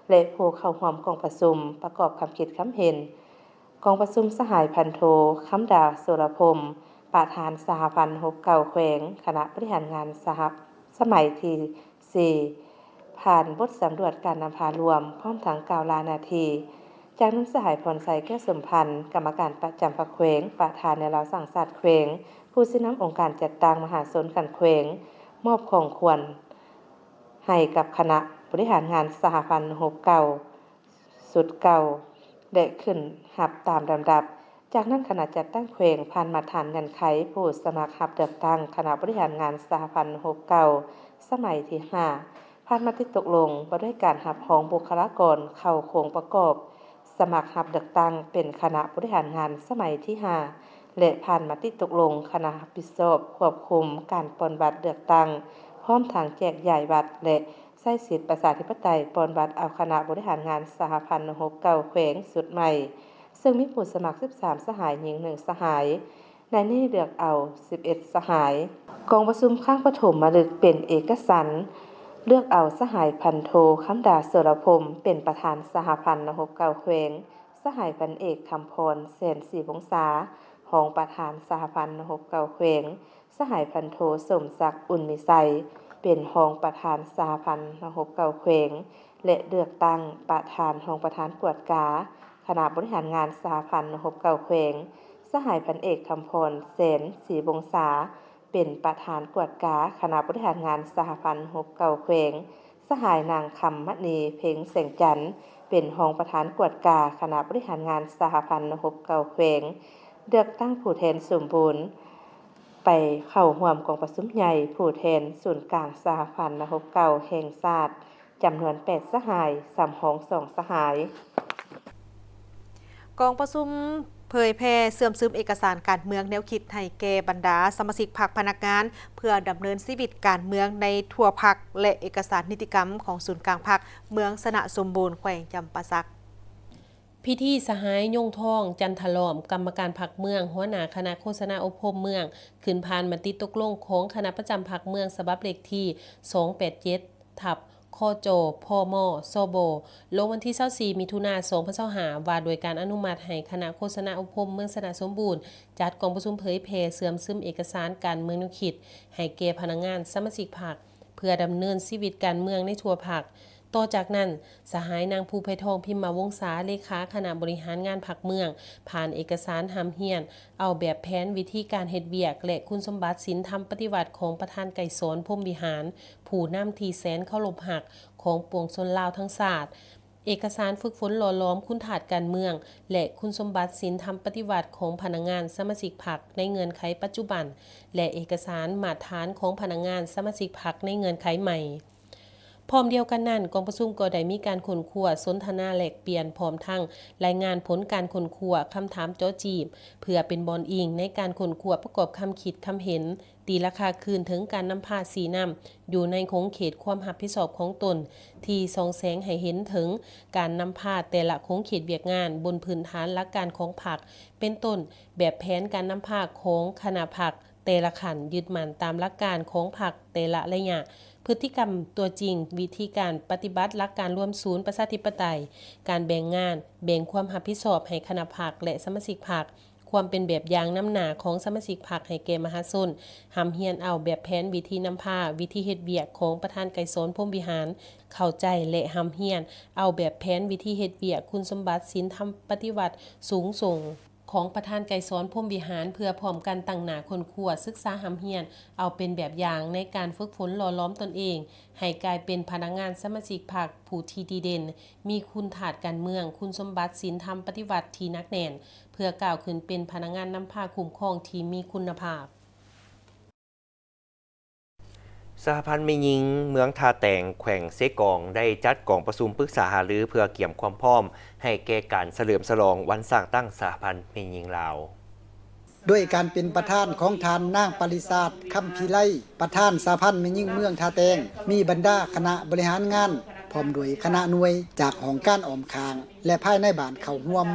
ແລະ ຜູ້ເຂົ້າຮ່ວມກອງປະຊຸມປະກອບຄຳຄິດຄຳເຫັນ. ກອງປະຊຸມ ສະຫາຍພັນໂທ ຄຳດາ ໂສລະພົມ ປະທານສະຫະພັນຮົບເກົ່າແຂວງ ຄະນະບໍລິຫານງານສະຫະ ສະໄໝທີສີ່ ຜ່ານບົດສຳຫຼວດການນຳພາລວມ ພ້ອມທັງກ່າວລາໜ້າທີ່. ຈາກນັ້ນ ສະຫາຍ ພອນໄຊ ແກ້ວສົມພັນ ກຳມະການປະຈຳພັກແຂວງ ປະທານແນວລາວສ້າງຊາດແຂວງ ຜູ້ຊີ້ນຳອົງການຈັດຕັ້ງມະຫາຊົນຂັ້ນແຂວງ ມອບຂອງຂວັນໃຫ້ກັບຄະນະບໍລິຫານງານສະຫະພັນຮົບເກົ່າ ຊຸດເກົ່າ ແລະ ຂຶ້ນຮັບຕາມລຳດັບ. ຈາກນັ້ນ ຄະນະຈັດຕັ້ງແຂວງ ຜ່ານມາດຖານເງື່ອນໄຂຜູ້ສະໝັກຮັບເລືອກຕັ້ງຄະນະບໍລິຫານງານສະຫະພັນຮົບເກົ່າ ສະໄໝທີຫ້າ ຜ່ານມະຕິຕົກລົງວ່າດ້ວຍການຮັບຮອງບຸກຄະລາກອນເຂົ້າໂຄງປະກອບສະໝັກຮັບເລືອກຕັ້ງເປັນຄະນະບໍລິຫານງານສະໄໝທີຫ້າ ແລະ ຜ່ານມະຕິຕົກລົງຄະນະຮັບຜິດຊອບຄວບຄຸມການປ່ອນບັດເລືອກຕັ້ງ ພ້ອມທັງແຈກຢາຍບັດ ແລະ ໃຊ້ສິດປະຊາທິປະໄຕປ່ອນບັດເອົາຄະນະບໍລິຫານງານສະຫະພັນຮົບເກົ່າແຂວງຊຸດໃໝ່, ເຊິ່ງມີຜູ້ສະໝັກສິບສາມສະຫາຍ, ຍິງໜຶ່ງສະຫາຍ, ໃນນີ້ເລືອກເອົາສິບເອັດສະຫາຍ. ກອງປະຊຸມຄັ້ງປະຖົມມະລຶກເປັນເອກະສັນ ເລືອກເອົາສະຫາຍພັນໂທ ຄຳດາ ໂສລະພົມ ເປັນປະທານສະຫະພັນນັກຮົບເກົ່າແຂວງ, ສະຫາຍພັນເອກ ຄຳພອນ ແສນສີວົງສາ ຮອງປະທານສະຫະພັນນັກຮົບເກົ່າແຂວງ, ສະຫາຍພັນໂທ ສົມສັກ ອຸ່ນມີໄຊ ເປັນຮອງປະທານສະຫະພັນນັກຮົບເກົ່າແຂວງ ແລະ ເລືອກຕັ້ງປະທານ, ຮອງປະທານກວດກາຄະນະບໍລິຫານງານສະຫະພັນນັກຮົບເກົ່າແຂວງ, ສະຫາຍພັນເອກ ຄຳພອນ ແສນສີວົງສາ ເປັນປະທານກວດກາຄະນະບໍລິຫານງານສະຫະພັນນັກຮົບເກົ່າແຂວງ, ສະຫາຍນາງ ຄຳມະນີ ເພັງແສງຈັນ ເປັນຮອງປະທານກວດກາຄະນະບໍລິຫານງານສະຫະພັນນັກຮົບເກົ່າແຂວງ, ເລືອກຕັ້ງຜູ້ແທນສົມບູນ ໄປເຂົ້າຮ່ວມກອງປະຊຸມໃຫຍ່ຜູ້ແທນສູນກາງສະຫະພັນນັກຮົບເກົ່າແຫ່ງຊາດ ຈຳນວນແປດສະຫາຍ, ສຳຮອງສອງສະຫາຍ. ກອງປະຊຸມເຜີຍແຜ່ເຊື່ອມຊຶມເອກະສານການເມືອງແນວຄິດໃຫ້ແກ່ບັນດາສະມາຊິກພັກພະນັກງານ ເພື່ອດຳເນີນຊີວິດການເມືອງໃນທົ່ວພັກ ແລະ ເອກະສານນິຕິກຳຂອງສູນກາງພັກເມືອງຊະນະສົມບູນ ແຂວງຈຳປາສັກ. ພິທີ ສະຫາຍ ຍົງທອງ ຈັນທະລ້ອມ ກຳມະການພັກເມືອງ ຫົວໜ້າຄະນະໂຄສະນາອົບຮົມເມືອງ ຂຶ້ນຜ່ານມະຕິຕົກລົງຂອງຄະນະປະຈຳພັກເມືອງ ສະບັບເລກທີສອງແປດເຈັດ ທັບ ຄຈ ພມ ຊບ ລົງວັນທີຊາວສີ່ ມິຖຸນາ ສອງພັນຊາວຫ້າ ວ່າດ້ວຍການອະນຸມັດໃຫ້ຄະນະໂຄສະນາອົບຮົມເມືອງຊະນະສົມບູນ ຈັດກອງປະຊຸມເຜີຍແຜ່ເຊື່ອມຊຶມເອກະສານການເມືອງແນວຄິດໃຫ້ແກ່ພະນັກງານສະມາຊິກພັກ ເພື່ອດຳເນີນຊີວິດການເມືອງໃນທົ່ວພັກ. ຕໍ່ຈາກນັ້ນ, ສະຫາຍນາງ ພູໄພທອງ ພິມມະວົງສາ ເລຂາຄະນະບໍລິຫານງານພັກເມືອງ ຜ່ານເອກະສານຮ່ຳຮຽນເອົາແບບແຜນວິທີການເຮັດວຽກ ແລະ ຄຸນສົມບັດສິນທຳປະຕິວັດຂອງປະທານໄກສອນ ພົມວິຫານ ຜູ້ນຳທີ່ແສນເຄົາລົບຮັກຂອງປວງຊົນລາວທັງຊາດ, ເອກະສານຝຶກຝົນຫຼໍ່ຫຼອມຄຸນທາດການເມືອງ ແລະ ຄຸນສົມບັດສິນທຳປະຕິວັດຂອງພະນັກງານສະມາຊິກພັກໃນເງື່ອນໄຂປັດຈຸບັນ ແລະ ເອກະສານມາດຖານຂອງພະນັກງານສະມາຊິກພັກໃນເງື່ອນໄຂໃໝ່. ພ້ອມດຽວກັນນັ້ນ, ກອງປະຊຸມກໍໄດ້ມີການຄົ້ນຄວ້າ, ສົນທະນາແລກປ່ຽນ, ພ້ອມທັງລາຍງານຜົນການຄົ້ນຄວ້າ, ຄຳຖາມເຈາະຈີບ, ເພື່ອເປັນບ່ອນອີງໃນການຄົ້ນຄວ້າປະກອບຄຳຄິດຄຳເຫັນ, ຕີລາຄາຄືນເຖິງການນຳພາຊີ້ນຳຢູ່ໃນຂົງເຂດຄວາມຮັບຜິດຊອບຂອງຕົນ, ທີ່ສ່ອງແສງໃຫ້ເຫັນເຖິງການນຳພາແຕ່ລະຂົງເຂດວຽກງານບົນພື້ນຖານຫຼັກການຂອງພັກ, ເປັນຕົ້ນ ແບບແຜນການນຳພາຂອງຄະນະພັກ ແຕ່ລະຂັ້ນ, ຍຶດໝັ້ນຕາມຫຼັກການຂອງພັກແຕ່ລະໄລຍະ, ພຶດຕິກຳຕົວຈິງ, ວິທີການປະຕິບັດຫຼັກການລວມສູນປະຊາທິປະໄຕ, ການແບ່ງງານ, ແບ່ງຄວາມຮັບຜິດຊອບໃຫ້ຄະນະພັກ ແລະ ສະມາຊິກພັກ, ຄວາມເປັນແບບຢ່າງນຳໜ້າຂອງສະມາຊິກພັກໃຫ້ແກ່ມະຫາຊົນ, ຮ່ຳຮຽນເອົາແບບແຜນວິທີນຳພາ, ວິທີເຮັດວຽກຂອງປະທານໄກສອນ ພົມວິຫານ, ເຂົ້າໃຈ ແລະ ຮ່ຳຮຽນເອົາແບບແຜນວິທີເຮັດວຽກ, ຄຸນສົມບັດສິນທຳປະຕິວັດສູງສົ່ງ ຂອງປະທານໄກສອນ ພົມວິຫານ ເພື່ອພ້ອມກັນຕັ້ງໜ້າຄົ້ນຄວ້າ, ສຶກສາ, ຮ່ຳຮຽນເອົາເປັນແບບຢ່າງໃນການຝຶກຝົນຫຼໍ່ຫຼອມຕົນເອງ ໃຫ້ກາຍເປັນພະນັກງານສະມາຊິກພັກຜູ້ທີ່ດີເດັ່ນ, ມີຄຸນທາດການເມືອງ, ຄຸນສົມບັດສິນທຳປະຕິວັດທີ່ໜັກແໜ້ນ, ເພື່ອກ້າວຂຶ້ນເປັນພະນັກງານນຳພາຄຸ້ມຄອງທີ່ມີຄຸນນະພາບ. ສະຫະພັນແມ່ຍິງເມືອງທ່າແຕງ ແຂວງເຊກອງ ໄດ້ຈັດກອງປະຊຸມປຶກສາຫາລືເພື່ອກຽມຄວາມພ້ອມໃຫ້ແກ່ການສະເຫຼີມສະຫຼອງວັນສ້າງຕັ້ງສະຫະພັນແມ່ຍິງລາວ ດ້ວຍການເປັນປະທານຂອງທ່ານນາງ ປາລິຊາດ ຄຳພິໄລ ປະທານສະຫະພັນແມ່ຍິງເມືອງທ່າແຕງ, ມີບັນດາຄະນະບໍລິຫານງານ ພ້ອມດ້ວຍຄະນະໜ່ວຍຈາກຫ້ອງການອ້ອມຂ້າງ ແລະ ພາຍໃນບ້ານເຂົ້າຮ່ວມ.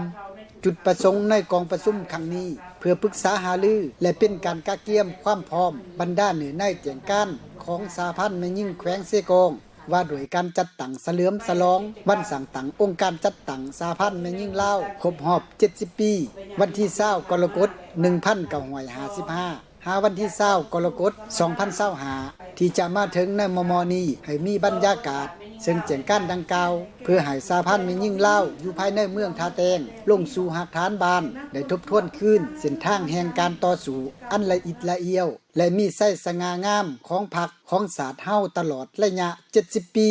ຈຸດປະສົງໃນກອງປະຊຸມຄັ້ງນີ້ ເພື່ອປຶກສາຫາລື ແລະ ເປັນການກະກຽມຄວາມພ້ອມບັນດາເນື້ອໃນແຈ້ງການຂອງສະຫະພັນແມ່ຍິງແຂວງເຊກອງ ວ່າດ້ວຍການຈັດຕັ້ງສະເຫຼີມສະຫຼອງວັນສ້າງຕັ້ງອົງການຈັດຕັ້ງສະຫະພັນແມ່ຍິງລາວຄົບຮອບເຈັດສິບປີ ວັນທີຊາວ ກໍລະກົດ ໜຶ່ງພັນເກົ້າຮ້ອຍຫ້າສິບຫ້າ ຫາວັນທີຊາວ ກໍລະກົດ ສອງພັນຊາວຫ້າ ທີ່ຈະມາເຖິງໃນມໍ່ໆນີ້ ໃຫ້ມີບັນຍາກາດເຊິ່ງແຈ້ງການດັ່ງກ່າວ ເພື່ອໃຫ້ສະຫະພັນແມ່ຍິງລາວຢູ່ພາຍໃນເມືອງທ່າແຕງ ລົງສູ່ຮາກຖານບ້ານ ໄດ້ທົບທວນຄືນເສັ້ນທາງແຫ່ງການຕໍ່ສູ້ອັນລະອິດລະອຽວ ແລະ ມີໄຊສະຫງ່າງາມຂອງພັກຂອງຊາດເຮົາຕະຫຼອດໄລຍະເຈັດສິບປີ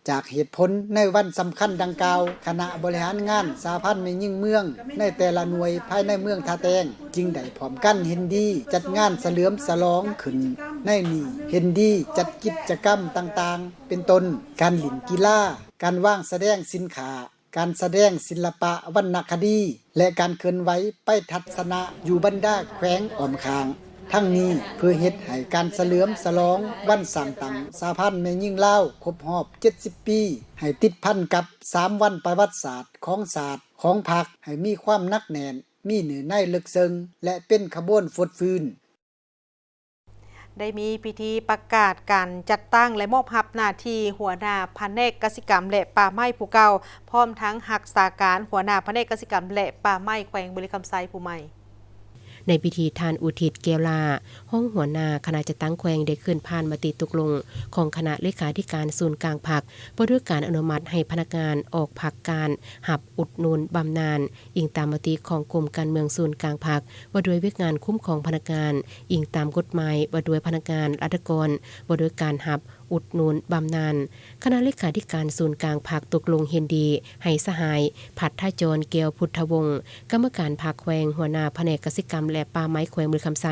ຈາກເຫດຜົນໃນວັນສຳຄັນດັ່ງກ່າວ, ຄະນະບໍລິຫານງານສະຫະພັນແມ່ຍິງເມືອງໃນແຕ່ລະໜ່ວຍພາຍໃນເມືອງທ່າແຕງ ຈຶ່ງໄດ້ພ້ອມກັນເຫັນດີຈັດງານສະເຫຼີມສະຫຼອງຂຶ້ນໃນນີ້, ເຫັນດີຈັດກິດຈະກຳຕ່າງໆ ເປັນຕົ້ນ ການຫຼິ້ນກິລາ, ການວາງສະແດງສິນຄ້າ, ການສະແດງສິລະປະວັນນະຄະດີ ແລະ ການເຄື່ອນໄຫວໄປທັດສະນະຢູ່ບັນດາແຂວງອ້ອມຂ້າງ. ທັງນີ້ເພື່ອເຮັດໃຫ້ການສະເຫຼີມສະຫຼອງວັນສ້າງຕັ້ງສະຫະພັນແມ່ຍິງລາວຄົບຮອບເຈັດສິບປີ ໃຫ້ຕິດພັນກັບສາມວັນປະຫວັດສາດຂອງຊາດ, ຂອງພັກ ໃຫ້ມີຄວາມໜັກແໜ້ນ, ມີເນື້ອໃນເລິກເຊິ່ງ ແລະ ເປັນຂະບວນຟົດຟື້ນ. ໄດ້ມີພິທີປະກາດການຈັດຕັ້ງ ແລະ ມອບຮັບໜ້າທີ່ຫົວໜ້າພະແນກກະສິກຳ ແລະ ປ່າໄມ້ຜູ້ເກົ່າ, ພ້ອມທັງຮັກສາການຫົວໜ້າພະແນກກະສິກຳ ແລະ ປ່າໄມ້ແຂວງບໍລິຄຳໄຊຜູ້ໃໝ່. ໃນພິທີ ທ່ານ ອຸທິດ ແກ້ວຫຼ້າ ຮອງຫົວໜ້າຄະນະຈັດຕັ້ງແຂວງ ໄດ້ຂຶ້ນຜ່ານມະຕິຕົກລົງຂອງຄະນະເລຂາທິການສູນກາງພັກ ວ່າດ້ວຍການອະນຸມັດໃຫ້ພະນັກງານອອກພັກການຮັບອຸດໜູນບຳນານ ອີງຕາມມະຕິຂອງກົມການເມືອງສູນກາງພັກ ວ່າດ້ວຍວຽກງານຄຸ້ມຄອງພະນັກງານ, ອີງຕາມກົດໝາຍວ່າດ້ວຍພະນັກງານລັດຖະກອນ ວ່າດ້ວຍການຮັບອຸດໜູນບຳນານ. ຄະນະເລຂາທິການສູນກາງພັກຕົກລົງເຫັນດີໃຫ້ສະຫາຍ ພັດທະຈອນ ແກ້ວພຸດທະວົງ ກຳມະການພັກແຂວງ, ຫົວໜ້າພະແນກກະສິກຳ ແລະ ປ່າໄມ້ແຂວງບໍລິຄຳໄຊ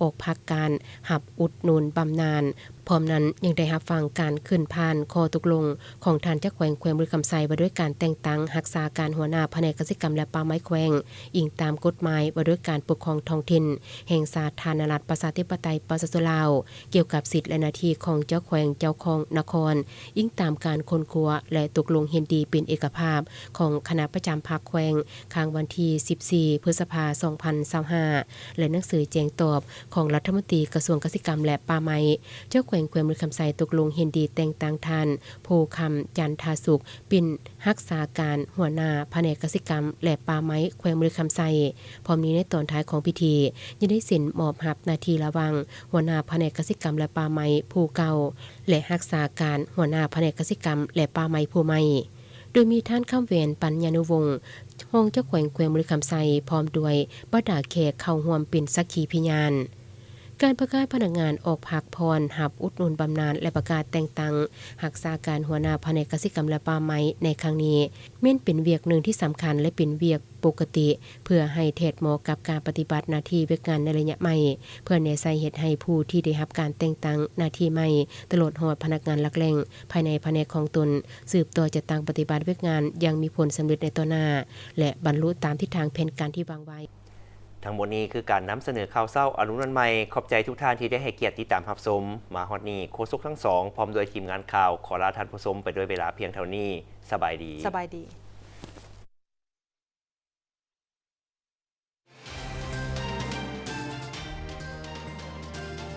ອອກພັກການຮັບອຸດໜູນບຳນານ. ພ້ອມນັ້ນຍັງໄດ້ຮັບຟັງການຂຶ້ນຜ່ານຂໍ້ຕົກລົງຂອງທ່ານເຈົ້າແຂວງແຂວງບໍລິຄຳໄຊ ວ່າດ້ວຍການແຕ່ງຕັ້ງຮັກສາການຫົວໜ້າພະແນກກະສິກຳ ແລະ ປ່າໄມ້ແຂວງ ອີງຕາມກົດໝາຍວ່າດ້ວຍການປົກຄອງທ້ອງຖິ່ນແຫ່ງສາທາລະນະລັດ ປະຊາທິປະໄຕ ປະຊາຊົນລາວ ກ່ຽວກັບສິດ ແລະ ໜ້າທີ່ຂອງເຈົ້າແຂວງເຈົ້າຄອງນະຄອນ, ອີງຕາມການຄົ້ນຄວ້າ ແລະ ຕົກລົງເຫັນດີເປັນເອກະພາບຂອງຄະນະປະຈຳພັກແຂວງ ຄ້າງວັນທີສິບສີ່ ພຶດສະພາ ສອງພັນຊາວຫ້າ ແລະ ໜັງສືແຈ້ງຕອບຂອງລັດຖະມົນຕີກະຊວງກະສິກຳ ແລະ ປ່າໄມ້. ເຈົ້າແຂວງແຂວງບໍລິຄຳໄຊຕົກລົງເຫັນດີແຕ່ງຕັ້ງທ່ານ ພູຄຳ ຈັນທາສຸກ ເປັນຮັກສາການຫົວໜ້າພະແນກກະສິກຳ ແລະ ປ່າໄມ້ແຂວງບໍລິຄຳໄຊ. ພ້ອມນີ້ໃນຕອນທ້າຍຂອງພິທີ ຍັງໄດ້ເຊັນມອບຮັບໜ້າທີ່ລະຫວ່າງຫົວໜ້າພະແນກກະສິກຳ ແລະ ປ່າໄມ້ຜູ້ເກົ່າ ແລະ ຮັກສາການຫົວໜ້າພະແນກກະສິກຳ ແລະ ປ່າໄມ້ຜູ້ໃໝ່. ໂດຍມີທ່ານ ຄຳແຫວນ ປັນຍານຸວົງ ຮອງເຈົ້າແຂວງແຂວງບໍລິຄຳໄຊ ພ້ອມດ້ວຍບັນດາແຂກເຂົ້າຮ່ວມເປັນສັກຂີພະຍານ. ການປະກາດພະນັກງານອອກພັກຜ່ອນຮັບອຸດໜູນບຳນານ ແລະ ປະກາດແຕ່ງຕັ້ງຮັກສາການຫົວໜ້າພະແນກກະສິກຳ ແລະ ປ່າໄມ້ໃນຄັ້ງນີ້ ແມ່ນເປັນວຽກໜຶ່ງທີ່ສຳຄັນ ແລະ ເປັນວຽກປົກກະຕິ ເພື່ອໃຫ້ແທດເໝາະກັບການປະຕິບັດໜ້າທີ່ວຽກງານໃນໄລຍະໃໝ່, ເພື່ອແນໃສ່ເຮັດໃຫ້ຜູ້ທີ່ໄດ້ຮັບການແຕ່ງຕັ້ງໜ້າທີ່ໃໝ່ ຕະຫຼອດຮອດພະນັກງານຫຼັກແຫຼ່ງ ພາຍໃນພະແນກຂອງຕົນ ສືບຕໍ່ຈັດຕັ້ງປະຕິບັດວຽກງານຢ່າງມີຜົນສຳເລັດໃນຕໍ່ໜ້າ ແລະ ບັນລຸຕາມທິດທາງແຜນການທີ່ວາງໄວ້. ທັງໝົດນີ້ຄືການນຳສະເໜີຂ່າວເຊົ້າອາລຸນວັນໃໝ່. ຂອບໃຈທຸກທ່ານທີ່ໄດ້ໃຫ້ກຽດຕິດຕາມຮັບຊົມ. ມາຮອດນີ້ ໂຄສົກທັງສອງ ພ້ອມດ້ວຍທີມງານຂ່າວ ຂໍລາທ່ານຜູ້ຊົມໄປດ້ວຍເວລາພຽງເທົ່ານີ້. ສະບາຍດີ. ສະບາຍດີ.